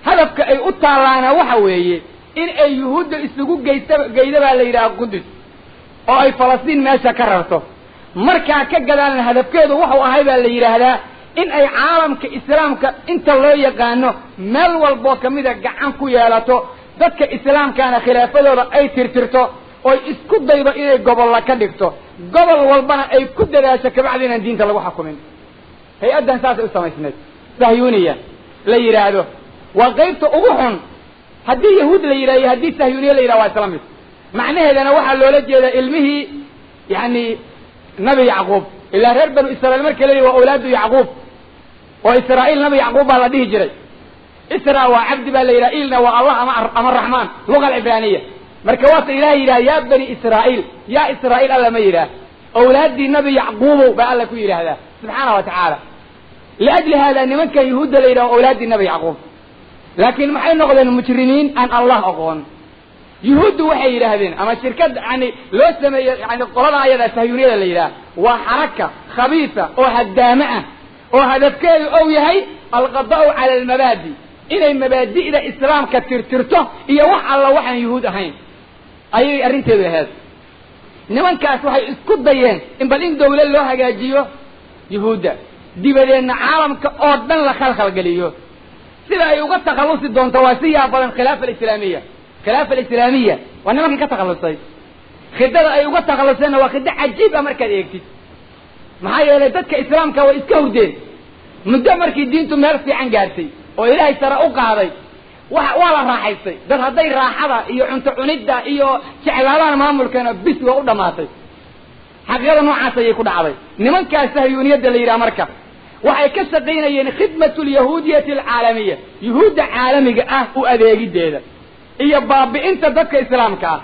Hadafka ay u taallaana waxa weeye in ay yuhuudda isugu geysta geyda baa la yidhaha Qudus, oo ay Falastiin meesha ka rarto. Markaa ka gadaalna hadafkeedu wuxuu ahay baa la yidhaahdaa in ay caalamka islaamka inta loo yaqaano meel walboo kamida gacan ku yeelato, dadka islaamkaana khilaafadooda ay tirtirto, oy isku daydo inay gobolla ka dhigto, gobol walbana ay ku dadaasho kabacdi inaan diinta lagu xakumin. Hay-addan saasay u samaysnayd sahyuniya la yidhaahdo. Waa qaybta ugu xun. Haddii yahuud la yidhahyo, haddii sahyuniya la yidhahdo, waa isla mid. Macnaheedana waxaa loola jeedaa ilmihii yani nabi Yacquub. Ilaa reer Banu Israiil marka la waa awlaadu Yacquub, oo Israa'iil nabi Yacquub baa la dhihi jiray. Isra waa cabdi baa la yidhaha, ilna waa Allah ama Raxmaan, luga alcibraaniya. Marka waata Ilahay yidhaha yaa bani Israa'iil, yaa Israa'iil alla ma yidhaah, awlaaddii nabi Yacquubow baa Alla ku yidhaahdaa subxaana wa tacaala. Liajli hada nimankan yahuudda la yidhaho awlaaddii nabi Yacquub, laakiin maxay noqdeen? Mujrimiin aan Allah aqoon. Yuhuuddu waxay yidhaahdeen, ama shirkad yani loo sameeye, yani qolada ayadaa sahyuuniyada la yidhaha, waa xaraka khabiisa oo haddaame ah, oo hadafkeedu ou yahay alqada'u cala almabaadi, inay mabaadi'da islaamka tirtirto iyo wax alla waxaan yuhuud ahayn ayay arrinteedu ahayd. Nimankaas waxay isku dayeen in bal in dawlad loo hagaajiyo yuhuudda, dibadeedna caalamka oo dhan la khalkhalgeliyo. Sida ay uga takhallusi doonto waa si yaa badan. Khilaafa alislaamiya, khilaafa alislaamiya waa nimankii ka takhallusay. Khidada ay uga takhalluseenna waa khido cajiib ah markaad eegtid. Maxaa yeelay dadka islaamka way iska hurdeen muddo. Markii diintu meel fiican gaartay oo Ilaahay sare u qaaday, waa la raaxaystay. Dad hadday raaxada iyo cunto cunidda iyo jeclaadaan maamulkana, bis waa u dhamaatay. Xaqiiqada noocaas ayay ku dhacday nimankaas sahyuuniyadda la yidhaha. Marka waxay ka shaqaynayeen khidmatu alyahuudiyati alcaalamiya, yuhuudda caalamiga ah u adeegideeda iyo baabi'inta dadka islaamka ah.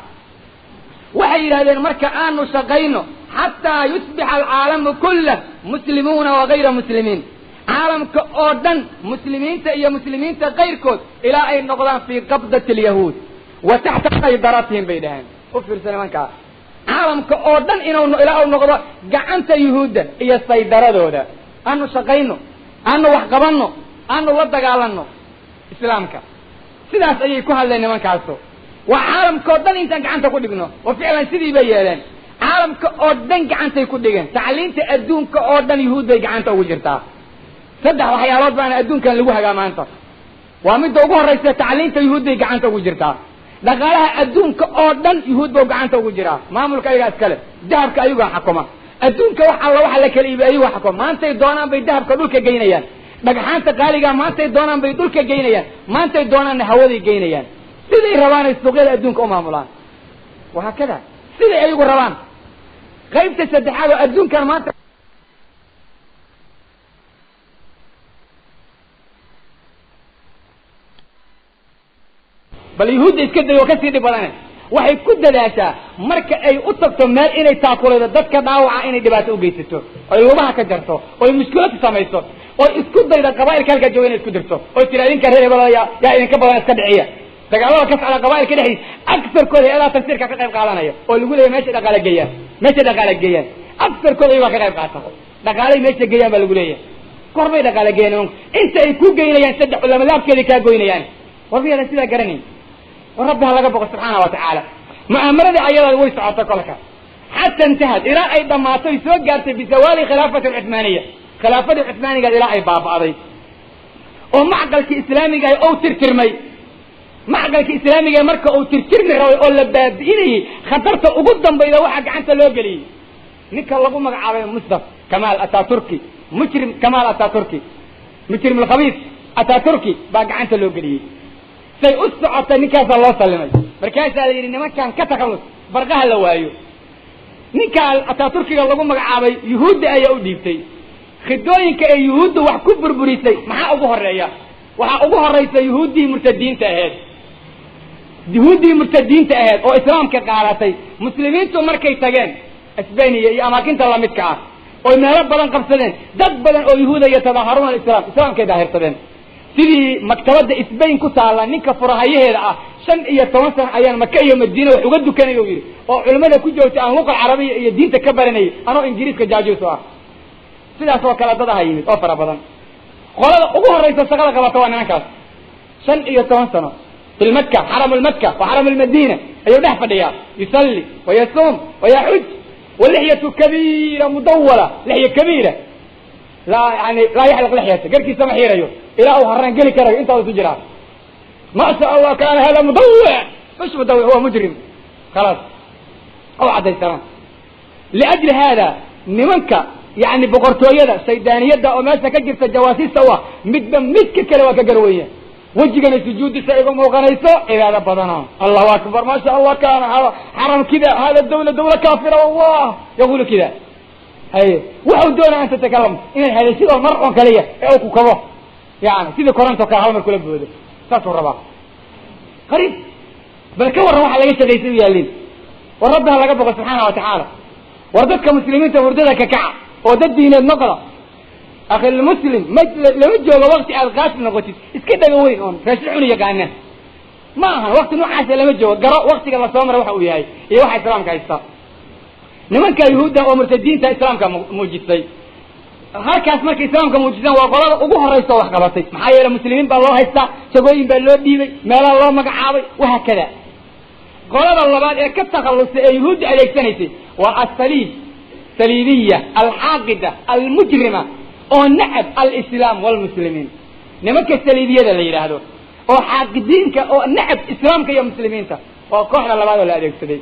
Waxay yidhahdeen marka aanu shaqayno xataa yusbixa alcaalamu kullah muslimuuna wagayra muslimiin, caalamka oo dhan muslimiinta iyo muslimiinta kayrkood ilaa ay noqdaan fii qabdati alyahuud wa taxta saydaratihim bay dhaheen. U fiirsa nimankaa, caalamka oo dhan inuu ilaa uu noqdo gacanta yuhuudda iyo saydaradooda, aanu shaqayno, aanu wax qabanno, aanu la dagaalanno islaamka. Sidaas ayay ku hadleen nimankaaso. Waa caalamka oo dhan intaan gacanta ku dhigno, oo ficlan sidii bay yeeleen. Caalamka oo dhan gacantay ku dhigeen. Tacliinta adduunka oo dhan yuhuud bay gacanta ugu jirtaa. Saddex waxyaalood baana adduunkan lagu hagaa maanta. Waa midda ugu horraysa, tacliinta yuhuud bay gacanta ugu jirtaa. Dhaqaalaha adduunka oo dhan yuhuud bau gacanta ugu jiraa, maamulka ayagaa iskale. Dahabka ayagaa xakuma adduunka, wax alla waxa la kala iibiy ayagaa xakuma. Maantay doonaan bay dahabka dhulka geynayaan, dhagxaanta qaaligaa maantay doonaan bay dhulka geynayaan, maantay doonaanna hawaday geynayaan. Siday rabaanay suuqyada adduunka u maamulaan, wahaakada siday ayagu rabaan. Qaybta saddexaad oo adduunkan maanta bal yuhuudda iska dayo kasii dhib badane, waxay ku dadaashaa marka ay u tagto meel inay taakulaydo dadka dhaawaca, inay dhibaato ugeysato, oy lugaha ka jarto, oy mushkilad samayso, oy isku dayda qabailka halkaa jooga inay isku dirto, oy tira idinka reer hebel yaa idinka badan, iska dhiciya. Dagaalada ka socda qabailka dhexdiis agsarkooda hay-adaha tafsiirka ka qayb qaadanaya, oo lagu leeyahy meeshay dhaqaale geeyaan, meeshay dhaqaale geeyaan agsarkooda iyagaa ka qayb qaata. Dhaqaalay meesha geeyaan baa lagu leeyahay, kor bay dhaqaale geeyaan nimanku. Inta ay ku geynayaan saddex lamadaabkeeday kaa goynayaan. War miyaadan sidaa garanayn? War rabbi ha laga boqo subxaana wa tacaala. Mu'aamaradii ayada way socota. Kolka Xata intahad, ilaa ay dhammaatay, soo gaartay, bizawaali khilaafati alcuthmaaniya, khilaafadii cuthmaanigaad ilaa ay baaba'day oo macqalkii islaamiga ahi ou tirtirmay. Macqalkii islaamiga marka uu tirtirmi rabay oo la baabi'inayey, khatarta ugu dambayda waxaa gacanta loo geliyey ninka lagu magacaabay Mustafa Kamaal Ataturki, mujrim Kamaal Ataturki, mujrim alkhabiis Ataturki baa gacanta loo geliyey. Say u socotay, ninkaasaa loo sallimay. Markaasaa la yidhi, "Nimankan ka takhallus, barqaha la waayo." Ninkaa Ataturkiga lagu magacaabay yuhuudda ayaa u dhiibtay. Khidooyinka ee yuhuudda wax ku burburisay maxaa ugu horeeya? Waxaa ugu horeysa yuhuuddii murtadiinta aheyd, yuhuuddii murtadiinta aheyd oo islaamka qaadatay. Muslimiintu markay tageen Sbaniya iyo amaakinta lamidka ah oy meelo badan qabsadeen, dad badan oo yuhuuda yatadaaharuuna alislaam, islaamkay daahirsadeen. Sidii maktabadda Sbain ku taalla ninka furahayaheeda ah, 15 sano ayaan Maka iyo Madiina wax uga dukanay, u yidhi, oo culimmada ku joogtay aan luqa carabiya iyo diinta ka baranayay, anoo Ingiriiska jaajuus ah. Sidaas oo kale dad aha yimid oo fara badan. Qolada ugu horraysa shaqada qabata waa nimankaas. 15 sano fi lmaka, xaram lmaka wa xaram lmadiina ayuu dhex fadhiyaa, yusalli wayasuum wayaxuj, walixyatu kabiira mudawala, lixya kabiira, laa yani laa yaxliq lixyata, garkiisa ma xiirayo ilaa uu haraan geli karayo. Intaas isu jiraa. Ma sha Allah, kana hada mudawic, مش mudawic, huwa mujrim, khalaas, oo caddaysanaa. Liajli hada nimanka yani boqortooyada shaydaaniyadda oo meesha ka jirta jawaasiista u ah, midba midka kale waa ka garwenya. Wejigana sujuudisa iga muuqanayso, cibaado badana, Allahu akbar, ma sha Allah, kana hada xaram kida, hada dawla dawla kafira, wallah yaqulu kida. Haye, wuxuu doonaa an tatakalam, inaad hadashid oo mar oon kaliya ee uu ku kabo, yani sidii koranto kale hal mar kula boodo, saasuu rabaa. Qariib, bal ka warran waxa laga shaqaysay u yaalin. War rabbi ha laga boqo subxaana wa tacaala. War dadka muslimiinta hurdada ka kaca oo dad diineed noqda. Akhilmuslim, ma lama joogo wakti aad qaasim noqotid, iska dhaga weyn oon raashin cuni yaqaana. Ma ahan wakti noocaasa, lama joogo. Garo waktiga lasoo maray waxa uu yahay iyo waxa islaamka haysta. Nimanka yuhuudda oo murtadiinta islaamka muujistay halkaas, markay islaamka muujistaan, waa qolada ugu horaysa oo wax qabatay. Maxaa yeele muslimiin baa loo haystaa, jagooyin baa loo dhiibay, meelaha loo magacaabay, wahaakada. Qolada labaad ee ka takhallusay ee yuhuudda adeegsanaysay waa asaliib saliibiya alxaaqida almujrima oo nacab alislaam walmuslimiin. Nimanka saliibiyada la yidhaahdo oo xaaqidiinka oo nacab islaamka iyo muslimiinta waa kooxda labaad oo la adeegsaday.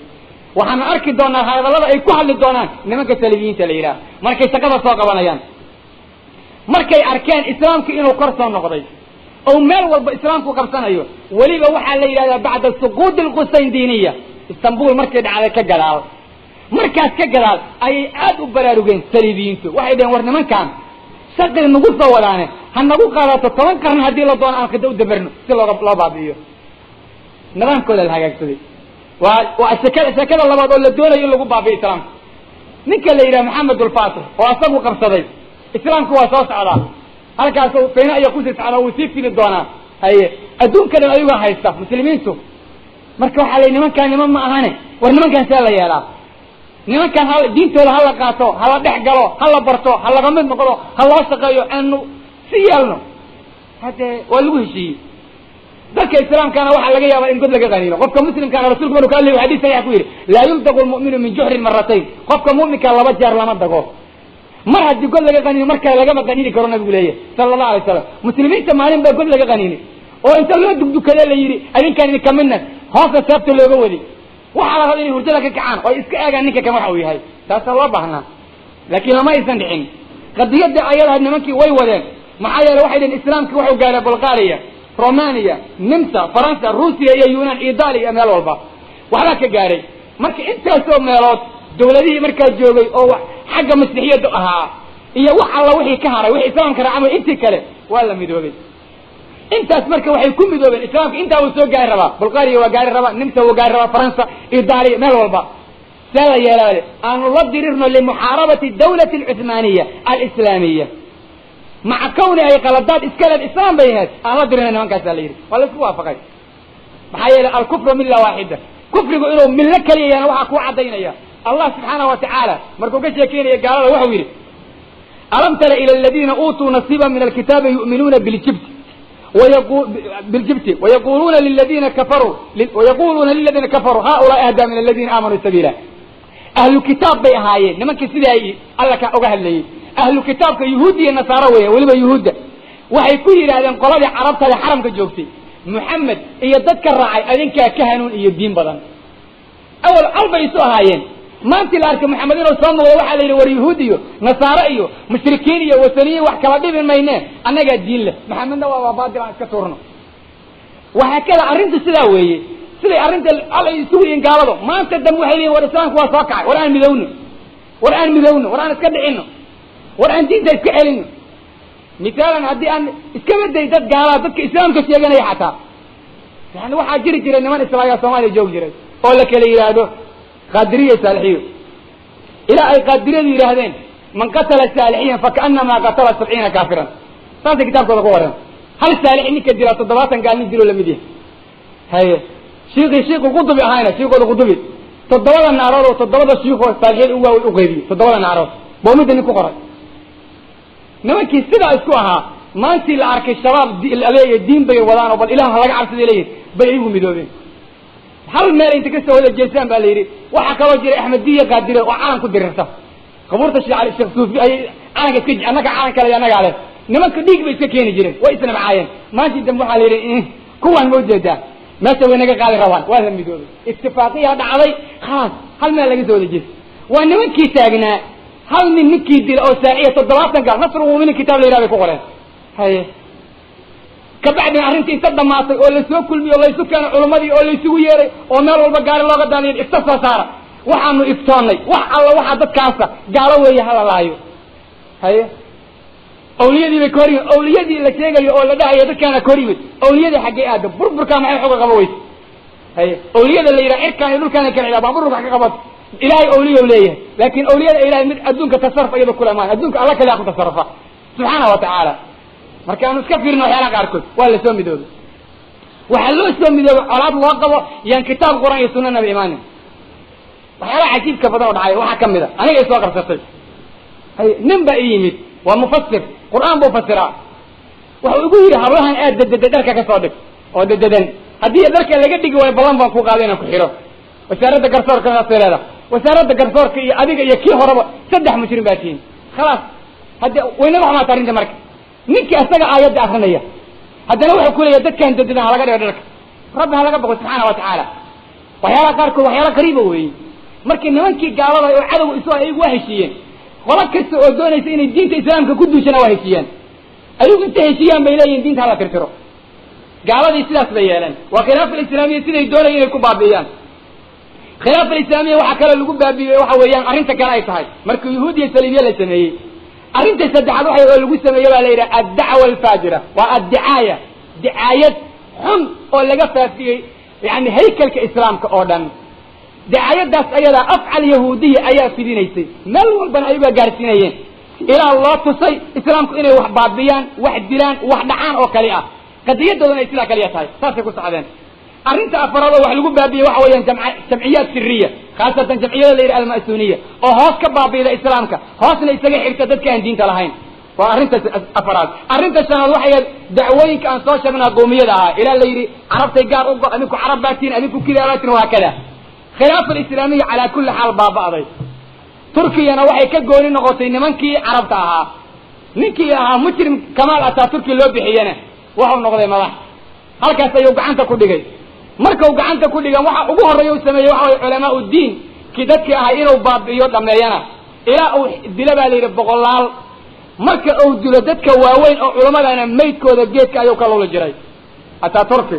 Waxaana arki doonaa hadallada ay ku hadli doonaan nimanka saliibiyiinta la yidhahdo markay shaqada soo qabanayaan. Markay arkeen islaamku inuu kor soo noqday oo meel walba islaamku qabsanayo, weliba waxaa la yidhahdaa bacda suquudi alqustandiniya, Istanbul markay dhacday ka gadaal, markaas ka gadaal ayay aad u baraarugeen saliibiyiintu. Waxay dhaheen, "War nimankan shaqay nagu soo wadaane, ha nagu qaadato 10 qarni haddii la doono, aan khida u dabarno si looga loo baabi'iyo." Nidaamkooda la hagaagsaday waa sheekada labaad oo la doonayo in lagu baabi'iyo islaamka. Ninka la yidhaha Maxamed Ulfatix oo asagu qabsaday, islaamku waa soo socdaa, halkaas fayna ayaa kusii socdaa, wuu sii fili doonaa. Haye, adduunka dhan ayagaa haysta muslimiintu. Marka waxaa la nimankaan niman ma ahane, war nimankaan see la yeelaa? Nimankaan ha diintooda hala qaato, hala dhex galo, hala barto, ha laga mid noqdo, ha loo shaqeeyo, aanu si yeelno. Haddee waa lagu heshiiyey. Dadka islaamkaana waxaa laga yaabaa in god laga qaniino. Qofka muslimkaana rasulku maruu ka hadlay xadis saxiix ku yidhi, laa yuldaqu lmu'minu min juxrin maratayn, qofka mu'minka laba jeer lama dago. Mar haddii god laga qaniino, mar kale lagama qaniini karo, nabigu leeyahy sala allahu alay slam. Muslimiinta maalin baa god laga qaniinay oo inta loo dugdukade la yidhi, "Adinkaan idinka midna," hoosta seebta looga waday. Waxaa la raba inay hurdada ka kacaan oo iska eegaan ninka kan waxa uu yahay. Taasaa loo baahnaa, laakiin lama aysan dhicin. Qadiyadda ayadaha nimankii way wadeen. Maxaa yeele waxay dhaheen, islaamkii wuxuu gaaray Bulgaria, Romania, Nimsa, Faransa, Ruusiya iyo Yunan, Italia, meel walba waxbaa ka gaaray. Marka intaasoo meelood dawladihii markaa joogay oo xagga masiixiyadda ahaa iyo wax alla wixii ka haray, wixii islaamka raacamay, intii kale waa la midoobay. Intaas marka waxay ku midoobeen islaamka intaa uu soo gaari rabaa, Bulgaria waa gaari rabaa, Nimsa wuu gaari rabaa, Faransa, Italia, meel walba. See la yeelaale? Aanu la dirirno limuxaarabati dawlati alcuthmaaniya alislaamiya, maca kawni ay qaladaad iska leed, islaam bay ahayd, aan la dirina nimankaasaa la yidhi. Waa la isku waafaqay. Maxaa yeelay alkufru milla waaxida, kufrigu inuu millo kaliya yahana waxaa kuu caddaynaya Allah subxaanahu wa tacaala markuu ka sheekeynaya gaalada waxau yidhi, alam tara ila aladiina uutuu nasiiba min alkitaabi yu'minuuna biljibti biljibti wayaquluuna liladiina kafaruu haulaai ahdaa min aladiina aamanuu sabiila. Ahlu kitaab bay ahaayeen nimankii sidaa Alla ka uga hadlayay. Ahlu kitaabka yuhuud iyo nasaaro weeye, weliba yuhuudda waxay ku yidhaahdeen qoladii carabtada xaramka joogtay, Muxamed iyo dadka raacay adinkaa ka hanuun iyo diin badan. Awal col bay isu ahaayeen. Maantii la arkay Maxamed inuu soo muuqdo, waxaa la yidhi war yuhuud iyo nasaare iyo mushrikiin iyo wasaniyiin wax kala dhibi maynee, annagaa diin leh, Maxamedna waa baadil, aan iska tuurno. Waxaa kada arrintu sidaa weeye, siday arrinta al ay isugu yihiin gaaladu. Maanta dambe waxay leeyihin war islaamku waa soo kacay, war aan midowno, war aan midowno, war aan iska dhicino, war aan diinta iska celino. Misaalan haddii aan iska baday dad gaalaa dadka islaamka sheeganaya xataa, yani waxaa jiri jiray niman islaamiya Soomaaliya joogi jiray oo la kala yidhaahdo qaadiriya saalixiyo, ilaa ay qaadiriyadu yidhaahdeen man qatala saalixiyan fakaanamaa qatala 70 kaafiran. Saasay kitaabkooda ku qoreen. Hal saalixi ninka dilaa 70 gaal nin diloo lamid yahay. Haye, shiikii shiiku qudubi ahayna, shiikooda qudubi 7 naarood oo 7da shiikoo saalixiyada u waaweyn u qaybiyey, 7da naarood boomidda nin ku qoray. Nimankii sidaa isku ahaa maantii la arkay shabaab aleeya diin bay wadaan oo bal ilaah laga cabsaday leeyihin, bay iyagu midoobeen, hal meel inta kasoo wada jeestaan baa la yidhi. Waxaa kaloo jiray Axmediya qaadire oo calan ku dirirta qabuurta Sheekh Ali Sheekh Suufi ayay calanka iska, annaga calan kale annagaa leh. Nimanka dhiig bay iska keeni jireen, way isnabcaayeen. Maantii dambe waxaa la yidhi kuwaan ma ujeedaa meesha way naga qaadi rabaan, waa la midoobay, ittifaaqiyaa dhacday, khalaas hal meel laga soo wada jeestay. Waa nimankii taagnaa hal nin ninkii dila oo saaciya 70 gaal, nasru muminin kitaab la yidhaha bay ku qoreen. Haye, kabacdina arrintii inta dhamaatay oo lasoo kulmiyey oo laysu keenay culammadii oo laysugu yeeray oo meel walba gaari looga daadiyay, ifta soo saara, waxaanu iftoonnay wax alla waxaa dadkaasa gaalo weeye hala laayo. Haye, awliyadii bay ka hor yimid, awliyadii la sheegayo oo la dhahayo dadkaana ka hor yimid. Awliyadii xaggee aada burburkaa maxay xoga qaba weyse? Haye, awliyada la yidhaha cirkaan iyo dhulkaan kala xidhaa baa burburka ka qabat. Ilaahay awliya leeyahay, laakiin awliyada ilahay mid adduunka tasarruf iyada kula maan, adduunka alla kaliya ku tasarrufa subxaana wa tacaala. Marka aanu iska fiirino waxyaalaha qaarkood, waa la soo midoobay. Waxaa loo soo midoobay colaad loo qabo yaan kitaab qur-aan iyo sunna nabi imaanin. Waxyaalaha cajiibka badan oo dhacay waxaa kamid a aniga isoo qabsatay. Hay, nin baa ii yimid, waa mufasir, qur-aan buu fasiraa. Wuxuu igu yidhi hablahan aad dededay dharka ka soo dhig oo dededan, haddii dharka laga dhigi waayo ballan baan ku qaaday inaan ku xiro. Wasaaradda garsoorka saasay leedahay, wasaaradda garsoorka iyo adiga iyo kii horeba 3 mujrim baa tihiin. Khalaas, hadde waynaga xumaata arrinta. Marka ninkii asaga aayadda akrinaya haddana wuxuu ku leeyahay dadkan dededan halaga dhigo dharka. Rabbi ha laga boqo subxaana wa tacaala. Waxyaalaha qaarkood waxyaala qariiba weeye. Markii nimankii gaalada oo cadowga isu ayagu waa heshiiyeen, qolo kasta oo doonaysa inay diinta islaamka ku duushana waa heshiiyeen. Ayagu inta heshiiyaan bay leeyihin diinta hala tirtiro. Gaaladii sidaas bay yeeleen. Waa khilaafa alislaamiya siday doonayeen inay ku baabi'iyaan. Khilaafa alislaamiya waxaa kaloo lagu baabi'iyey waxa weeyaan arrinta kale ay tahay markii yuhuud iyo saliibiya la sameeyey. Arrinta saddexaad waxay oo lagu sameeyey baa la yidhaha addacwa alfaajira, waa addicaaya, dicaayad xun oo laga faafiyey yani haykalka islaamka oo dhan. Dicaayadaas ayadaa afcal yahuudiya ayaa fidinaysay, meel walbana ayagaa gaarsiinayeen ilaa loo tusay islaamku inay wax baabiyaan, wax dilaan, wax dhacaan oo kali ah, qadiyadoodana ay sidaa kaliya tahay. Saasay ku socdeen. Arrinta afaraad oo wax lagu baabiyey waxa weeyaan jamciyaad siriya, khaasatan jamciyada la yidhi alma'suuniya oo hoos ka baabi'da islaamka, hoosna isaga xirta dadka aan diinta lahayn. Waa arrinta afaraad. Arrinta shanaad waxay ahayd dacwooyinka aan soo sheegnaa qowmiyada ahaa, ilaa la yidhi carabtay gaar u go, adinku carab baa tihin, adinku kidaa baa tihin, waa kada. Khilaafa alislaamiya calaa kulli xaal baaba'day. Turkiyana waxay ka gooni noqotay nimankii carabta ahaa. Ninkii ahaa mujrim Kamaal Ataturki loo bixiyena wuxuu noqday madax, halkaas ayuu gacanta ku dhigay. Markau gacanta ku dhigan waxa ugu horreeya u sameeyey waxa way culamaa u diin kii dadkii ahay inuu baabi'iyo dhameeyana, ilaa uu dilo baa la yidhi boqolaal. Marka uu dilo dadka waaweyn oo culamadana maydkooda geedka ayuu ka luli jiray. Ataturki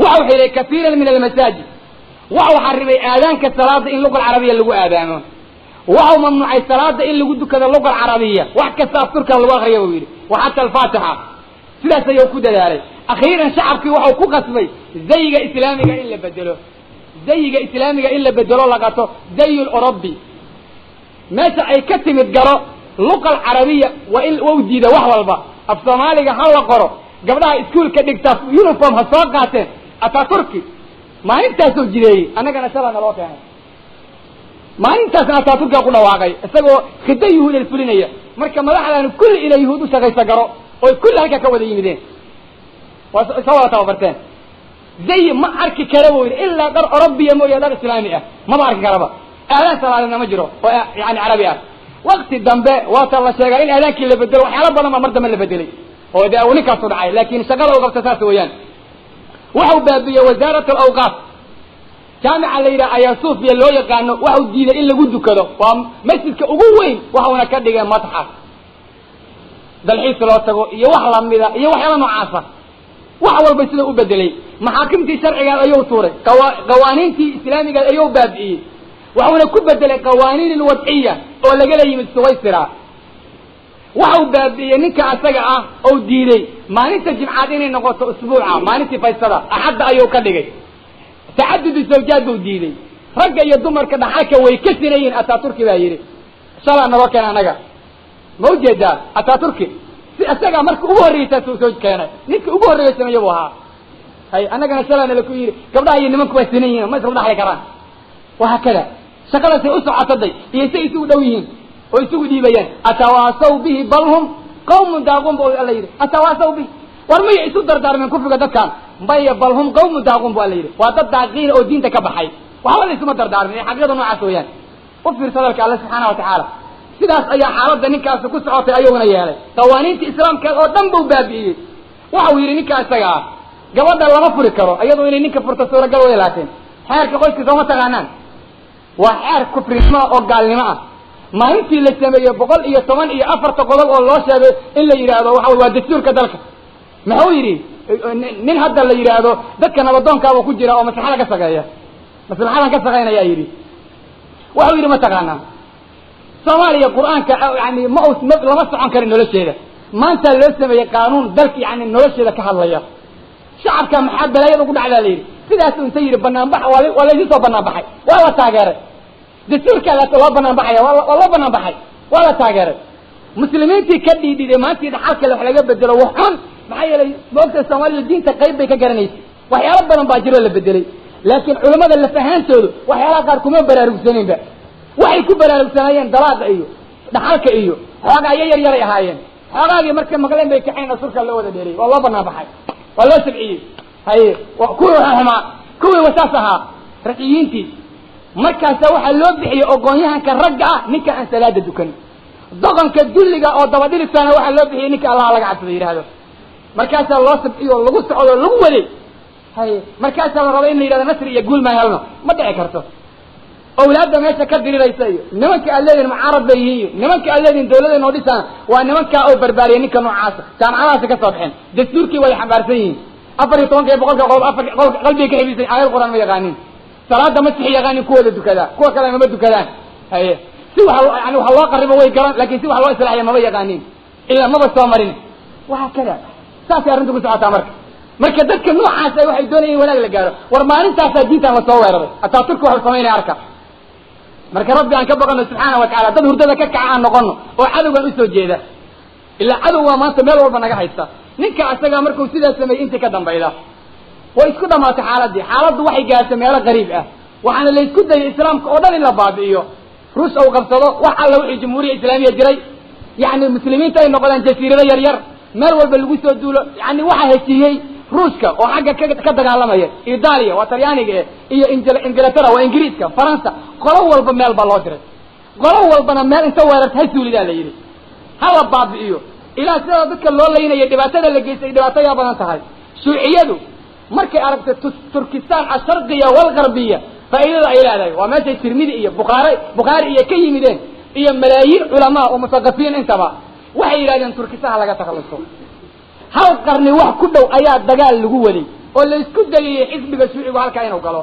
waxau xidhay kasiiran min almasaajid, waxau xarimay aadaanka salaada in luqa alcarabiya lagu aadaamo, waxau mamnuucay salaada in lagu dukado luqa alcarabiya, wax kasta af turka lagu akriya buu yidhi, wa xata alfaatixa. Sidaas ayuu ku dadaalay. Akhiiran shacabkii waxau ku qasbay zayiga islaamiga in la bedelo, zayiga islaamiga in la bedelo, la qato zayi orobi meesha ay ka timid garo luqa alcarabiya. Waa in wau diida wax walba af soomaaliga ha la qoro, gabdhaha iskuolka dhigtaa uniform ha soo qaateen. Ataturki maalintaasuu jideeyey, annagana shala naloo keenay. Maalintaasna Ataturkiga ku dhawaaqay isagoo khida yuhuud fulinaya. Marka madaxdaanu kulli inay yuhuud u shaqaysa garo oy kulli halkaa ka wada yimideen, waa soo wada tababarteen. Zay ma arki kara buu yidhi ilaa dhar orobiya mooya, dhar islaami ah maba arki karaba. Aadaan salaadeedna ma jiro oo yani carabi ah. Wakti dambe waata la sheegaa in aadaankii la bedelo, waxyaalo badan baa mar dambe la bedelay oo dee uu ninkaasu dhacay, laakin shaqada u qabta saas weeyaan. Waxau baabiyey wasaarat alawqaaf. Jaamica la yidhaha ayaa suufiya loo yaqaano, waxau diiday in lagu dukado, waa masjidka ugu weyn, waxauna ka dhigay matxaf dalxiis loo tago iyo wax lamida iyo waxyaala noocaasa. Wax walba sida u bedelay. Maxaakimtii sharcigaad ayuu tuuray, qawaaniintii islaamigaad ayuu baabi'iyey, waxuuna ku bedelay qawaaniin alwadciya oo lagala yimid Suwaysira. Waxau baabi'iyey ninka asaga ah oo diiday maalinta jimcaad inay noqoto usbuuca, maalintii faysada axadda ayuu ka dhigay. Tacadudu zawjaad buu diiday, ragga iyo dumarka dhaxalka way ka sinayiin. Ataaturki baa yidhi shalaa naloo keen anaga, ma ujeedaa? Ataaturki si isagaa marka ugu horreysaa soo keenay, ninka ugu horreeya sameeye buu ahaa. Hay, annagana shalaa nala ku yidhi gabdhaha iyo nimanku waa sinan yihin, ma isla dhaxli karaan. Wahaakada shaqadaasay u socotaday iyo say isugu dhow yihiin oo isugu dhiibayaan. Atawaasaw bihi bal hum qawmun daaquun ba alla yidhi. Atawaasaw bihi, war maya isu dardaarmeen kufriga dadkan? Maya, bal hum qawmun daaquun bu alla yidhi. Waa dad daaqiina oo diinta ka baxay, waxba la isuma dardaarmin. Ee xaqiiqada noocaas weeyaan. U fiirsa hadalka Alle subxaana watacaala. Sidaas ayaa xaaladda ninkaasi ku socotay ayuuna yeelay. Qawaaniinta islaamkeed oo dhan buu baabi'iyey. Waxau yidhi ninka isaga ah gabadha lama furi karo, iyadoo inay ninka furto suuragal way, laakiin xeerka qoyska sooma taqaanaan, waa xeer kufrinimo oo gaalnimo ah. Maalintii la sameeyey 114-ta qodob oo loo sheegay in la yidhaahdo waxa waa dastuurka dalka, muxuu yidhi nin hadda la yidhaahdo dadka nabadoonkaaba ku jira oo maslaxada ka shaqeeya, maslaxadan ka shaqeynayaa yidhi, waxau yidhi ma taqaanaa Soomaaliya qur-aanka yani ma lama socon karin nolosheeda. Maanta loo sameeyey qaanuun dalka yani nolosheeda ka hadlaya. Shacabka maxaa balaayada ugu dhacdaa la yidhi. Sidaas inta yidhi banaanbax, waa laysu soo banaanbaxay, waa la taageeray dastuurkaa loo banaanbaxaya, waa loo banaanbaxay, waa la taageeray. Muslimiintii ka dhiidhiday maantii dhaxalkale wax laga bedelo wax xun, maxaa yeelay maogta Soomaaliya diinta qayb bay ka garanaysay, waxyaalo badan baa jiroo la bedelay, laakiin culamada laf ahaantoodu waxyaalaha qaar kuma baraarugsaneynba. Waxay ku baraarugsanaayeen dalaaqa iyo dhaxalka iyo xoogaa iyo yar yaray ahaayeen. Xoogaagii markay maqleen bay kaxeen, asurka loo wada dheeriyey, waa loo banaanbaxay, waa loo sabciyey. Haye, kuwii waxa xumaa, kuwii wasaas ahaa raxiyiintii. Markaasa waxaa loo bixiyey ogoonyahanka ragga ah ninka aan salaada dukan, doqonka dulliga oo dabadhilisaana waxaa loo bixiyey ninka Allaha laga cabsada yidhaahdo. Markaasaa loo sabciyo, lagu socdo, lagu waday. Haye, markaasaa la rabay in la yidhahdo nasri iyo guul maan helno, ma dhici karto. Awlaadda meesha ka diriraysa iyo nimanka aad leedihin mucaarad bay yihiin iyo nimanka aad leedihin dawladda noo dhisaan waa nimankaa oo barbaariyay ninka noocaasa, jaamacadahaasi ka soo baxeen, dastuurkii way xambaarsan yihiin, 14-ka iyo 100-ka qodob afar qalbiga ka xibisay, aayad qur-aan ma yaqaanin, salaada ma sixi yaqaanin, kuwooda dukadaa, kuwa kale mama dukadaan. Haye, si wa yani waxa loo qaribo way garan, lakin si wax loo islaaxiya maba yaqaanin, ilaa maba soo marin. Wahaa kada saasay arrintu ku socotaa. Marka dadka noocaas ay waxay doonayeen wanaag la gaaro. War maalintaasaa diintan lasoo weeraray, hataa Turki waxu samaynaya arka. Marka Rabbi aan ka baqano subxaana wa tacala, dad hurdada ka kaca aan noqono oo cadowgan usoo jeeda, ilaa cadow waa maanta meel walba naga haysta. Ninka asagaa markuu sidaas sameeyey intii ka dambayda way isku dhamaatay xaaladii. Xaaladdu waxay gaartay meelo qariib ah, waxaana la isku dayay islaamka oo dhan in la baabi'iyo, Ruush uu qabsado wax alla wixii jamhuuriya islaamiya jiray, yacni muslimiinta ay noqdaan jasiirado yar yar, meel walba lagu soo duulo. Yani waxaa heshiiyey Ruushka oo xagga ka dagaalamaya, Itaaliya waa Talyaaniga iyo Ingiltara waa Ingiriiska, Faransa, qolo walba meel baa loo diray, qolo walbana meel inta weerarta ha suulidaa la yidhi, ha la baabi'iyo. Ilaa sidaa dadka loo laynaya, dhibaatada la geystay dhibaato yaa badan tahay. Shuuciyadu markay aragtay Turkistan asharqiya walgarbiya faa'iidada ay leedahay, waa meeshay Tirmidi iyo Bukhaari iyo ka yimideen iyo malaayiin culamaa oo musaqafiin intaba, waxay yidhahdeen Turkistan ha laga takhaluso. Hal qarni wax ku dhow ayaa dagaal lagu waday oo la isku dayayey xisbiga shuucigu halkaa inuu galo.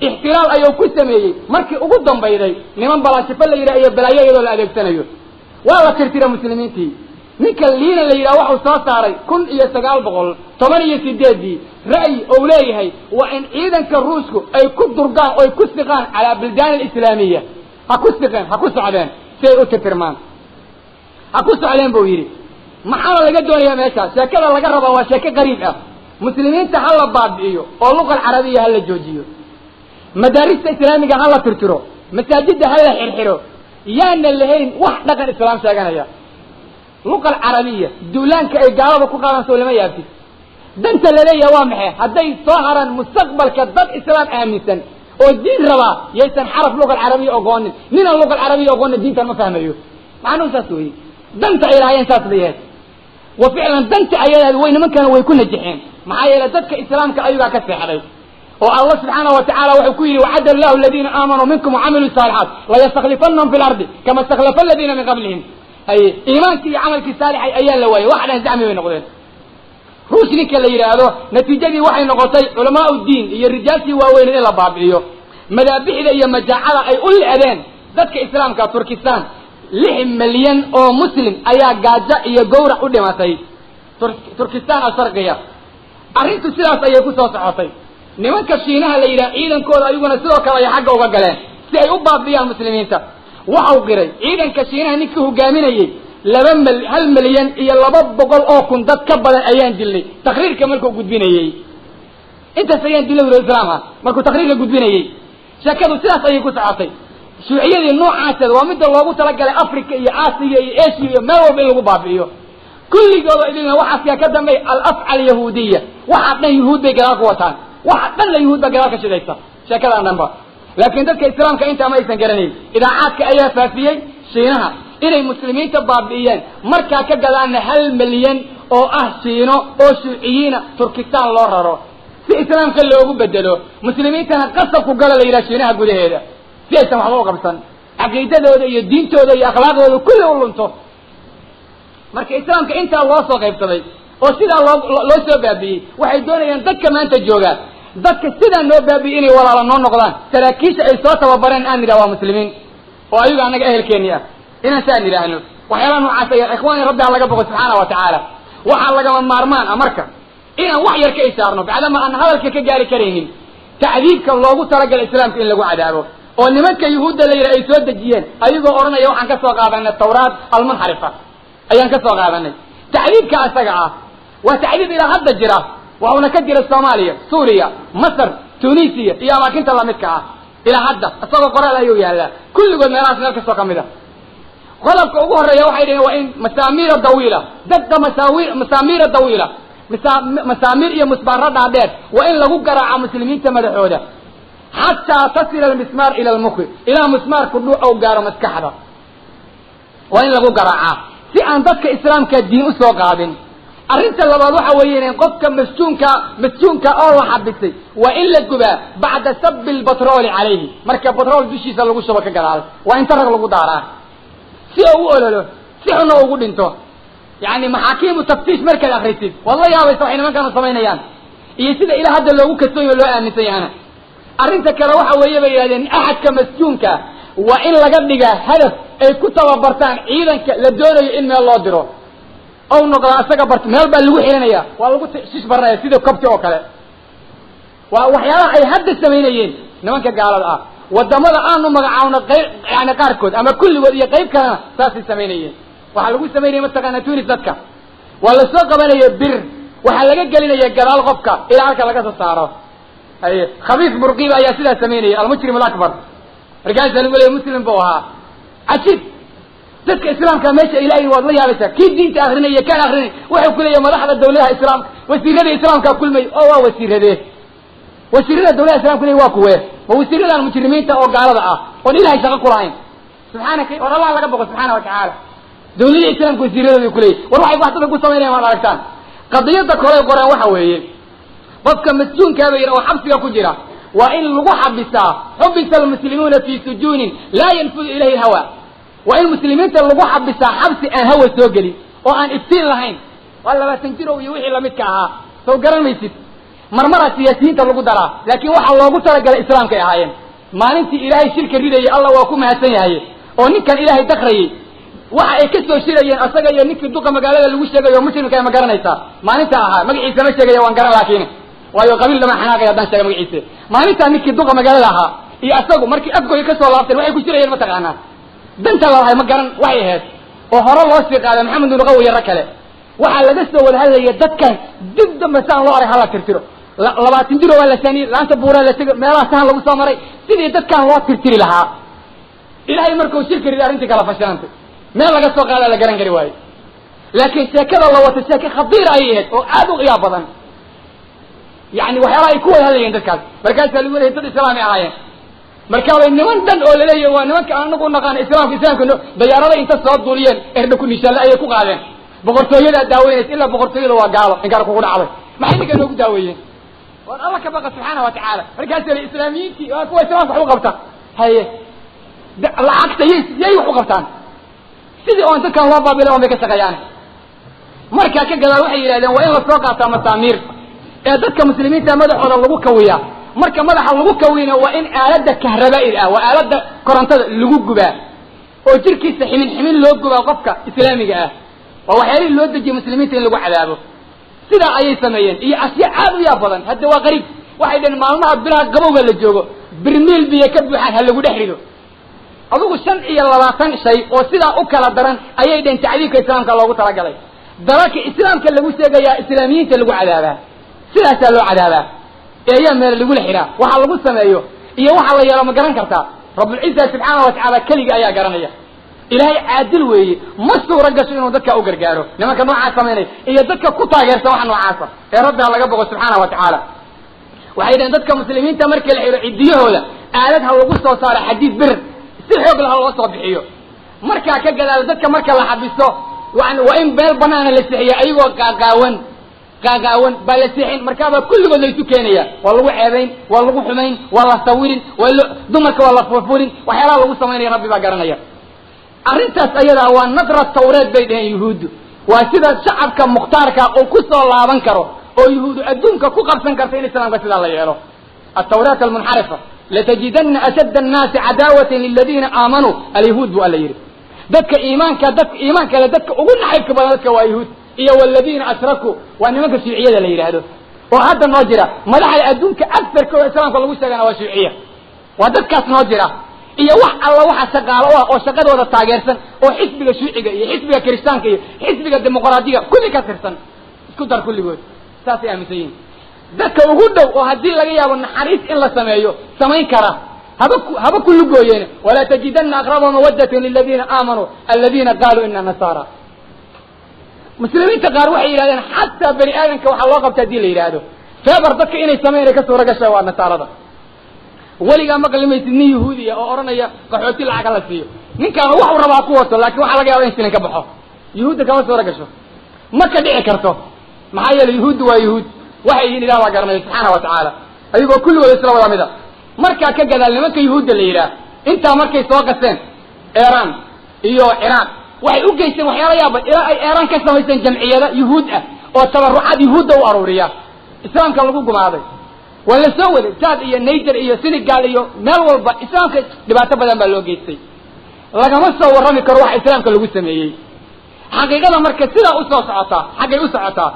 Ixtilaal ayuu ku sameeyey markii ugu dambayday niman balaashifo la yidhah iyo balaayo iyadoo la adeegsanayo, waa la tirtira muslimiintii. Ninka Liina la yidhaha waxau soo saaray 1918-dii ra'yi ou leeyahay waa in ciidanka Ruushku ay ku durgaan oo ay ku siqaan calaa buldaan alislaamiya, ha ku siqeen, ha ku socdeen si ay u tirtirmaan, ha ku socdeen buu yidhi. Maxaana laga doonayaa meeshaas? Sheekada laga rabaa waa sheeko qariib ah. Muslimiinta ha la baabi'iyo oo luqa alcarabiya ha la joojiyo, madaarista islaamiga ha la tirtiro, masaajidda ha la xirxiro, yaana lahayn wax dhaqan islaam sheeganaya. Luqa alcarabiya duulaanka ay gaalada ku qaadaan soo lama yaabtid. Danta laleeyaha waa maxay? Hadday soo haraan mustaqbalka dad islaam aaminsan Oo diin rabaa yaysan xaraf luqa alcarabiya oqoonin. Ninaan luqa alcarabiya oqoonin diintan ma fahmayo. Macnuhu saas weeye. Danta ay lahaayeen saas bay ahayd. Wa ficlan danta ayadaad way nimankana way ku najixeen, maxaa yeelay dadka islaamka ayugaa ka seexday oo Allah subxaanahu wa tacaala wuxuu ku yidhi: "Wacada allahu aladiina aamanuu minkum wacamiluu saalixaat layastaklifanahum fi lardi kama istakhlafa aladiina min qablihim." Haye, iimaankii iyo camalkii saalixay ayaa la waayey, wax dhan zacmi bay noqdeen. Ruush ninka la yidhaahdo, natiijadii waxay noqotay culamaa diin iyo rijaashii waaweyneed in la baabi'iyo, madaabixda iyo majaacada ay u le'deen dadka islaamka. Turkistan 6 milyan oo muslim ayaa gaajo iyo gowrac u dhimatay, Turkistan asharqiya. Arrintu sidaas ayay ku soo socotay. Nimanka Shiinaha la yidhaha, ciidankooda ayaguna sidoo kale ay xagga uga galeen si ay u baabi'iyaan muslimiinta. Waxau qiray ciidanka Shiinaha ninkii hogaaminayey: laba mil 1,200,000 dad ka badan ayaan dilnay. Taqriirka markuu gudbinayey, intaas ayaan dilay wilo islaam ah markuu taqriirka gudbinayey. Sheekadu sidaas ayay ku socotay. Shuuciyadii noocaaseed waa midda loogu talagalay Africa iyo Aasiya iyo Asia iyo meel walba in lagu baabi'iyo. Kulligooda idilna waxaaskaa ka dambeey alafca alyahuudiya. Waxaa dhan yuhuud bay gadaal ku wataan, waxa dhan la yuhuud baa gadaal ka shidaysa sheekadan dhanba. Laakiin dadka islaamka intaa ma aysan garanayn. Idaacaadka ayaa faafiyey Shiinaha inay muslimiinta baabi'iyeen. Markaa ka gadaana 1 milyan oo ah Shiino oo shuuciyiina Turkistan loo raro si islaamka loogu bedelo, muslimiintana qasabku gala la yidhaha Shiinaha gudaheeda, si aysan waxba u qabsan, caqiidadooda iyo diintooda iyo akhlaaqdooda kulli u lunto. Marka islaamka intaa loo soo qaybsaday oo sidaa loo soo baabi'iyey, waxay doonayaan dadka maanta joogaa, dadka sidaa noo baabi'iyey, inay walaala noo noqdaan. Saraakiisha ay soo tababareen aan nidhah waa muslimiin oo ayaga annaga ehelkeeni ah, inaan saa nidhaahno. Waxyaalaha noocaas ayaa, ikhwaani, rabbi ha laga boqo subxaana wa tacaala. Waxaa lagama maarmaan ah marka inaan wax yar ka ishaarno, bacdama aan hadalka ka gaari karaynin, tacdiibka loogu talagalay islaamka in lagu cadaabo oo nimanka yuhuudda la yidhaha ay soo dejiyeen, ayagoo odhanaya waxaan ka soo qaadanay Tawraat almunxarifa ayaan ka soo qaadanay. Tacdiibka asaga ah waa tacdiib ilaa hadda jira, waxuuna ka jira Soomaaliya, Suuriya, Masar, Tunisiya iyo amaakinta lamidka ah. Ilaa hadda isagoo qoraal ayuu yaallaa kulligood meelahaas meel kastoo kamid a. Qodobka ugu horreeya waxay dhaheen waa in masaamiira dawiila dadka masaawi masaamiira dawiila, masaamiir iyo musbaaro dhaadheer waa in lagu garaaco muslimiinta madaxooda, xataa tasila almismaar ila almukhi, ilaa mismaarku dhuuc ou gaaro maskaxda waa in lagu garaacaa, si aan dadka islaamka diin usoo qaadin. Arrinta labaad waxa weeye in qofka masjuunka oo la xabisay waa in la gubaa bacda sabi lbatrooli calayhi, marka batrool dushiisa lagu shubo ka gadaal waa in tarag lagu daaraa si oo u ololo, si xunna ugu dhinto. Yani maxaakiimu taftiish markaad akrisid waad la yaabaysa waxay nimankanu samaynayaan iyo sida ilaa hadda loogu kalsoonyo loo aaminsan yahana. Arrinta kale waxa weeye, bay yidhahdeen, axadka masjuunka waa in laga dhigaa hadaf ay ku tababartaan ciidanka la doonayo in meel loo diro ou noqdaa isaga bart. Meel baa lagu xirinaya, waa lagu shish baranaya sida cobti oo kale. Waa waxyaalaha ay hadda samaynayeen nimanka gaalada ah. Wadamada aanu magacaawno qayb, yani qaarkood ama kulligood iyo qayb kalena saasay samaynayeen. Waxaa lagu samaynaya, mataqaana, Tunis dadka waa lasoo qabanaya, bir waxaa laga gelinaya gadaal qofka ilaa halka laga soo saaro. Haye, khabiif Burqiba ayaa sidaa samaynaya, almujrim alakbar. Markaasaa lagu leeyay muslim buu ahaa. Cajiib, dadka islaamka meesha ilaahay waad la yaabaysaa. Kii diinta akrinaya, kaan akrinay, wuxuu ku leeyahay madaxda dawladaha islaamka, wasiirada islaamka kulmay. Oo waa wasiiradee? Wasiirada dawladaha islamka leey waa kuwee? Ma wasiiradan mujrimiinta oo gaalada ah oon ilahay shaqo ku lahayn? Subxaanaka, war Allah laga boqo subxaana wa tacaala. Dawladda islaamka wasiiradooda kuleeyahy, war waxay wax dadka ku samaynayaan waad aragtaan. Qadiyadda koley qoreen waxa weeye, qofka masjuunkaa bay oo xabsiga ku jira waa in lagu xabisaa, xubisa almuslimuuna fi sujuunin laa yanfudu ilayhi alhawa, waa in muslimiinta lagu xabisaa xabsi aan hawa soo gelin oo aan iftiin lahayn. Waa 20 jirow iyo wixii lamidka ahaa, soo garan maysid. Marmaraa siyaasiyiinta lagu daraa, laakiin waxaa loogu talagalay islaamkay ahaayeen. Maalintii ilaahay shirka ridayay, Allah waa ku mahadsan yahay, oo ninkan ilaahay dakrayay waxa ay ka soo shirayeen asaga iyo ninkii duqa magaalada lagu sheegayo muslimka, ma garanaysaa? Maalinta ahaa magaciisa ma sheegaya, waan garan laakiin waayo qabiil dhama xanaaqay haddaan sheega magaciisa. Maalintaa ninkii duqa magaalada ahaa iyo asagu markii Afgoy ka soo laabteen, waxay ku shirayeen, mataqaanaa, danta lalahay ma garan waxay ahayd oo hore loo sii qaaday Maxamed Nuqawi iyo rag kale. Waxaa laga soo wada hadlaya dadkan dib dambe saan loo arag hala tirtiro. 20 jiro waa la saaniyey, laanta buuraa la tegay, meelaha sahan lagu soo maray sidii dadkan loo tirtiri lahaa. Ilaahay markuu shirka riday arrintii kala fashilantay, meel laga soo qaadaa la garan kari waayo. Laakiin sheekada la wato sheeke khatiir ayay ahayd oo aad u qiyaab badan, yani waxyaalaha ay ku wada hadlayeen dadkaas. Markaasaa lagu leeyay dad islaami ahaayeen. Markaabay niman dhan oo laleeyahy waa nimanka anagu naqaana islaamka islaamka dayaarada inta soo duuliyeen erdha ku nishaale ayay ku qaadeen. Boqortooyadaa daaweynaysa, ilaa boqortooyada waa gaalo inkaar kugu dhacday. Maxay ninka noogu daaweeyeen? Waan Alla ka baqa subxaana wa tacaala. Markaas la islaamiyiintii waa kuwa islaamka wax u qabta, haye lacagta yay wax u qabtaan sidii oon dadkan loo baabilay on bay ka shaqeeyaan. Markaa ka gadaal waxay yidhahdeen waa in lasoo qaataa masaamiir ee dadka muslimiinta madaxooda lagu kawiyaa. Marka madaxa lagu kawiyna waa in aaladda kahrabaa'il ah, waa aaladda korontada lagu gubaa oo jirkiisa ximin ximin loo gubaa qofka islaamiga ah. Waa waxyaalihii loo dejiyey muslimiinta in lagu cadaabo. Sidaa ayay sameeyeen iyo ashya aad u yaab badan. Hadda waa qariib. Waxay dhaheen maalmaha bilaha qabowga la joogo birmiil biyo ka buuxaan ha lagu dhex rido. Adigu 25 shay oo sidaa u kala daran ayay dhaheen tacdiibka islaamka loogu talagalay. Dalalka islaamka lagu sheegayaa islaamiyiinta lagu cadaabaa, sidaasaa loo cadaabaa ee ayaa meel lagula xiraa. Waxa lagu sameeyo iyo waxa la yeelo ma garan kartaa? Rabbulciza subxaana wa tacaala keligii ayaa garanaya. Ilaahay caadil weeye, ma suura gasho inuu dadka u gargaaro nimanka noocaas samaynaya iyo dadka ku taageersan waxa noocaasa ee rabbi ha laga boqo subxaana wa tacaala. Waxay dhaheen dadka muslimiinta markii la xiro ciddiyahooda aalad ha lagu soo saaro xadiid bir si xoog lah loo soo bixiyo. Markaa ka gadaal dadka marka la xabiso waa in meel banaana la seexiya, ayagoo qaaqaawan qaaqaawan baa la seexin. Markaabaa kulligood laysu keenaya, waa lagu ceebayn, waa lagu xumayn, waa la sawirin, waa dumarka waa la furfurin. Waxyaalaha lagu samaynaya rabbi baa garanaya. Arrintaas ayadaa waa nadra tawreed bay dhaheen yuhuuddu. Waa sida shacabka mukhtaarka uu ku soo laaban karo oo yuhuudu adduunka ku qabsan karta in islaamka sidaa la yeelo. Altawraat almunxarifa latajidana ashadda annaasi cadaawatan liladiina aamanuu alyahuud buu alla yidhi. Dadka iimaanka, dadka iimaanka le dadka ugu naxaybka badan dadka waa yahuud iyo waladiina ashrakuu, waa nimanka shuuciyada la yidhaahdo oo hadda noo jira. Madaxda adduunka agsarkooda islaamka lagu sheegana waa shuuciya, waa dadkaas noo jira iyo wax alla waxa shaqaalo u ah oo shaqadooda taageersan oo xisbiga shuuciga iyo xisbiga kiristaanka iyo xisbiga dimuqraadiga kulli ka tirsan, isku dar kulligood saasay aaminsan yihin. Dadka ugu dhow oo haddii laga yaabo naxariis in la sameeyo samayn kara haba ku lugooyeen. Walaa tajidana aqraba mawadatan liladiina aamanuu aladiina qaaluu ina nasaara. Muslimiinta qaar waxay yidhahdeen xataa bani aadamka waxaa loo qabta hadii la yidhaahdo feebar dadka inay sameyn ka suura gasha waa nasaarada. Weligaa maqli maysid nin yahuudiya oo odhanaya qaxooti lacag hala siiyo. Ninkaan waxu rabaa ku wato, laakiin waxaa laga yaba in shilin ka baxo. Yuhuudda kama suura gasho, ma ka dhici karto. Maxaa yeelay yuhuuddu waa yuhuud, waxay yihiin ilah baa garanaya subxaana wa tacaala, ayagoo kulligood isla wada mida. Markaa ka gadaal nimanka yuhuudda la yidhaah intaa markay soo qaseen eeraan iyo ciraaq waxay u geysteen waxyaala yaaba, ilaa ay eeraan ka samaysteen jamciyada yuhuud ah oo tabarucaad yuhuudda u aruuriya islaamka lagu gumaaday. Waa la soo waday jaad iyo Niger iyo Senegal iyo meel walba islaamka dhibaato badan baa loo geystay. Lagama soo warrami karo waxa islaamka lagu sameeyey. Xaqiiqada marka sidaa usoo socotaa, xaggay u socotaa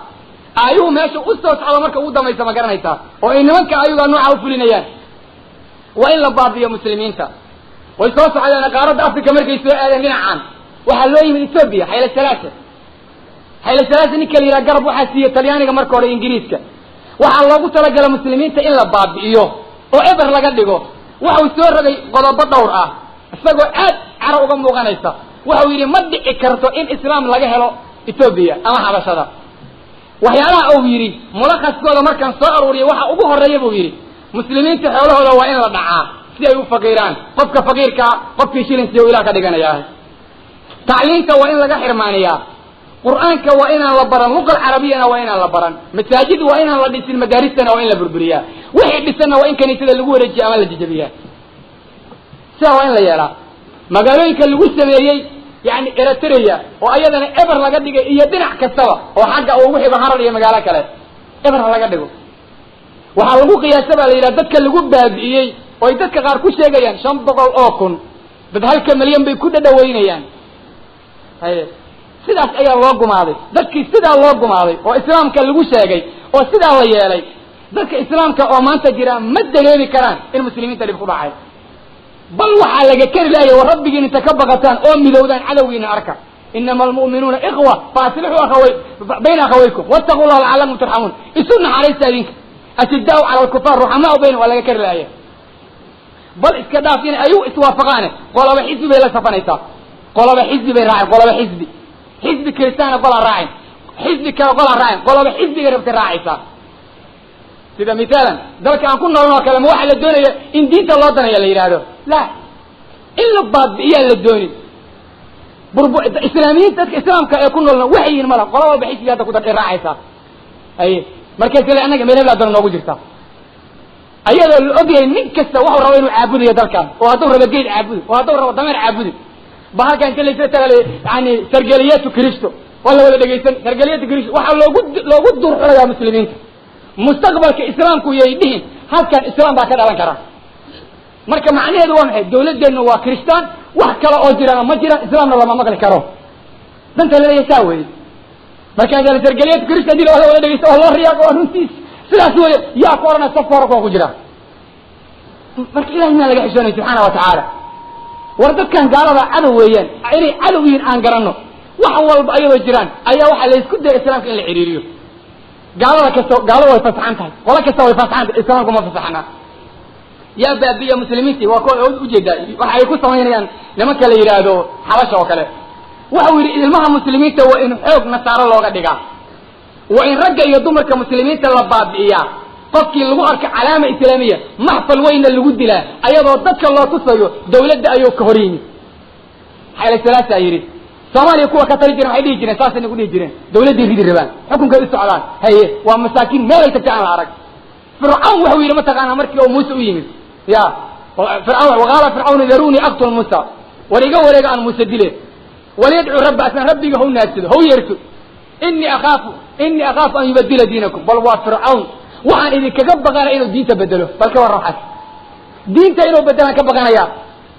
aayuhu meesha u soo socdo marka ugu dambaysa ma garanaysaa oo ay nimanka ayugaa nooca u fulinayaan waa in la baabiyo muslimiinta. Way soo socdeen qaaradda Africa markay soo aadeen dhinacan waxaa loo yimid Ethoobia. Xayla Salaasa, Xayla Salaasa ninka la yidhaha garab waxaa siiyey Talyaaniga marka hore Ingiriiska. Waxaa loogu talagala muslimiinta in la baabi'iyo oo eber laga dhigo. Waxau soo rogay qodobo dhowr ah isagoo aad caro uga muuqanaysa. Waxau yidhi ma dhici karto in islaam laga helo Ethoobia ama xabashada. Waxyaalaha uu yidhi mulakhaskooda markaan soo aruuriyay waxa ugu horreeya buu yidhi muslimiinta xoolahooda waa in la dhacaa si ay u faqiiraan. Qofka faqiirkaa qofkii shilin siyo ilah ka dhiganayaa. Tacliinta waa in laga xirmaaniyaa. Qur'aanka waa inaan la baran, luqa alcarabiyana waa inaan la baran, masaajid waa inaan la dhisin, madaaristana waa in la burburiyaa, wixii dhisanna waa in kaniisada lagu wareejiya ama la jajabiyaa. Sidaa waa in la yeelaa. Magaalooyinka lagu sameeyey yani Eritrea oo ayadana eber laga dhigay iyo dhinac kastaba oo xagga ugu xigo Harar iyo magaalo kale eber ha laga dhigo. Waxaa lagu qiyaasa baa la yidhaha dadka lagu baabi'iyey oo ay dadka qaar ku sheegayaan 500,000 dad, 1 milyan bay ku dhadhaweynayaan. Haye, sidaas ayaa loo gumaaday dadkii, sidaa loo gumaaday oo islaamka lagu sheegay oo sidaa la yeelay. Dadka islaamka oo maanta jira ma dareemi karaan in muslimiinta dhib ku dhacay, bal waxaa laga keri laaya war rabbigiin inta ka baqataan oo midowdaan cadowgiina arka. Inama almu'minuuna ikhwa fa aslixuu akhaway bayna akhawaykum wattaquu llaha lacalakum turxamuun. Isu naxariista idinka, ashidaau cala alkufaar ruxamaau bayna, waa laga keri laaya. Bal iska dhaaf in ayagu iswaafaqaane, qolaba xisbi bay la safanaysaa, qolaba xisbi bay raaceen, qolaba xisbi, xisbi kiristaana qolaa raaceen, xisbi kale qolaa raaceen, qolaba xisbigay rabtay raacaysaa. Sida mithaalan dalka aan ku noolnoo kale, ma waxaa la doonaya in diinta loo danaya la yidhaahdo? La, in la baabi'iyaa la dooni. Burbu islaamiyiinta, dadka islaamka ee ku noolna waxay yihiin mala, qola walba xisbiga hadda ku dar raacaysaa. Haye, markaas le annaga meel hebla dana noogu jirta, ayadoo la ogyahay nin kasta waxuu rabo inuu caabudayo dalkan, oo hadduu rabo geed caabudi, oo hadduu rabo dameer caabudi. Ba halkan inta laysla tagale, yani sargeliyatu kristo waa la wada dhegaysan. Sargeliyatu kristo waxaa loogu durxulayaa muslimiinta. Mustaqbalka islaamku yay dhihin halkan islaam baa ka dhalan kara. Marka macnaheedu waa maxay? Dawladeennu waa kristaan, wax kale oo jirana ma jiraan, islaamna lama maqli karo. Danta laleeyahay saa weye. Markaa sargeliyatu kristo hadii la wada dhegeysto oo loo riyaaqo, waa runtiis sidaas weye. Yaa ku odhanaya safka hore kuwa ku jira? Marka ilahay miyaan laga xishoonay subxaana wa tacaala? War dadkan gaalada cadow weeyaan, inay cadow yihiin aan garanno. Wax walba ayadoo jiraan ayaa waxaa laysku daya islaamka in la ciriiriyo. Gaalada kasta, gaalada way fasaxan tahay, qolo kasta way fasaxan tahay, islaamku ma fasaxana. Yaa baabiya muslimiintii? Waa kuwa ujeedaa waxa ay ku samaynayaan nimanka la yidhaahdo xabasha oo kale. Waxau yidhi ilmaha muslimiinta waa in xoog nasaaro looga dhigaa, waa in ragga iyo dumarka muslimiinta la baabi'iyaa. Qofkii lagu arko calaama islaamiya maxfal weynna lagu dilaa, ayadoo dadka loo tusayo dawladda ayuu ka hor yimid. Xayla salaasaa yidhi Soomaaliya kuwa ka tali jireen waxay dhihi jireen, saasay nagu dhihi jireen, dawladday ridi rabaan, xukunkay u socdaan. Haye, waa masaakiin meelay tagtay aan la arag. Fircawn waxau yidhi, mataqaanaa, markii oo Muuse u yimid, ya Fircawn, waqaala fircawnu darunii aqtul Muusa, war iga wareega aan Muuse dile, waliyadcuu rabba, asna rabbiga haw naadsado, haw yeerto, inii akhaafu an yubadila diinakum. Bal waa Fircawn, waxaan idinkaga baqanaya inuu diinta bedelo. Bal ka warran waxaas, diinta inuu bedelaan ka baqanaya.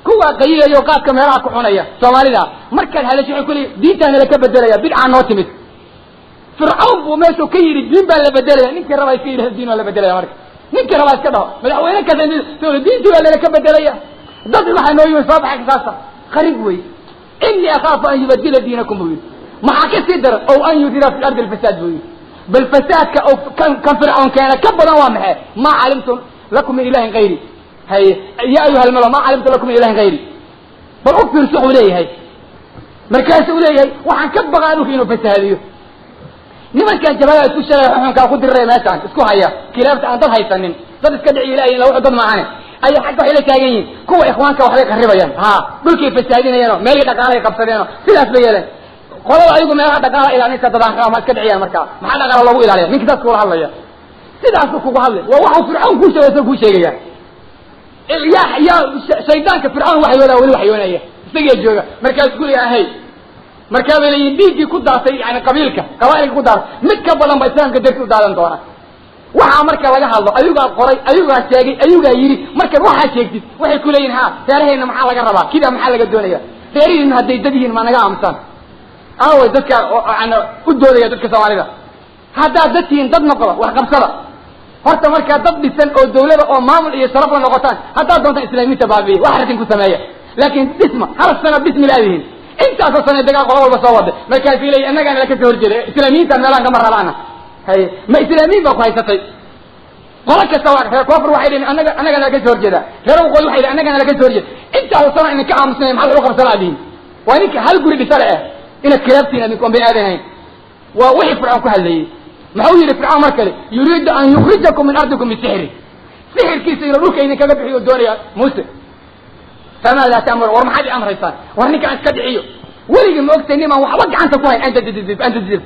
Kuwa qayilayo qaadka meelaha ku cunaya Soomaalida markaad hadasho waxay kuleeyihin diintaana laka bedelaya, bidcaa noo timid. Fircawn buu meeshuu ka yidhi diin baa la bedelaya. Ninkii rabaa iska yidhahdo diin waa la bedelaya. Marka ninkii rabaa iska dhaho, madaxweyne kasta diintii baa lalaka bedelaya. Dad waxaa noo yimid soo baxay saasa qarib wey. Inii akhaafu an yubadila diinakum buu yidhi. Maxaa ka sii daran? Ow an yudhira fi ardi alfasaad buu yidhi. Bal fasaadka oo kan Fircawn keena ka badan waa maxay? Maa calimtum lakum min ilahin gayri. Haye, ya ayuha almalo, maa calimtu lakum min ilahin gayri. Bal u fiirso wuxuu leeyahay. Markaasuu leeyahay waxaan ka baqaa dhulka inuu fasahaadiyo. Nimankan jabhada isku sheegaya, xuxunkaa ku diriraya, meeshaan isku haya, kilaabta aan dad haysanin, dad iska dhici ilaahin la wuxuu dad maahane, ayay xagga waxay la taagan yihiin kuwa ikhwaanka waxbay qarribayaan, ha, dhulkay fasaadinayaanoo meelihii dhaqaalahay qabsadeenoo sidaas bay yeeleen. Qolada ayagu meelaha dhaqaala ilaalinaysa dadaan ma iska dhiciyaan. Markaa maxaa dhaqaala loogu ilaaliya? Ninka saas kula hadlaya, sidaasuu kugu hadlay, waa waxuu Fircawn kuu sheegay, isagoo kuu sheegaya. Yaa shaydaanka Fircawn waxyoodaa, weli waxyoonaya, isagaa jooga. Markaas ku leeyahay, markaa bay leeyihin dhiiggii ku daatay, yani qabiilka qabaailka ku daatay mid ka badan ba islaamka darti u daadan doona. Waxaa marka laga hadlo ayugaa qoray, ayugaa sheegay, ayugaa yidhi. Markaad waxaa sheegtid waxay ku leeyihin, ha, reeraheenna maxaa laga rabaa? Kidaa maxaa laga doonaya? Reerihiina hadday dad yihiin ma naga aamusan? Aaway dadka yani u doodaya dadka Soomaalida? Haddaad dad tihiin, dad noqda, wax qabsada horta. Markaa dad dhisan oo dawlada oo maamul iyo sharaf la noqotaan, haddaad doontaan islaamiinta baabi'iya, wax arrin ku sameeya, laakiin dhisma hal sano dhismi laadihin. Intaasoo sana dagaal qola walba soo waday, markaasay leeyihin annagaana la kasoo horjeeda, islaamiyiintaan meelahan kama rabaana. Haye, ma islaamiyiin baa ku haysatay? Qolo kasta waa reer koonfur waxay dhihin annaga annagana laga soo horjeeda, reer waqooyi waxay dhihin annagana laga soo horjeeda. Intaasoo sano idinka aamusnay, maxaa lagu qabsan laadihin? Waa ninka hal guri dhisale ah inaad kilaabtiin adinku aan bani aadan ahayn. Waa wixii Fircoon ku hadlayey. Muxuu yidhi Fircawn mar kale? Yuriidu an yukhrijakum min ardikum bisixri, sixirkiisa inuu dhulka idinkaga bixiyo doonaya. Muuse, famaada ta'mur? War maxaad i amraysaan? War ninkaan iska dhiciyo. Weligii ma ogtay nimaan waxba gacanta ku hayn? Anta didib, anta didib.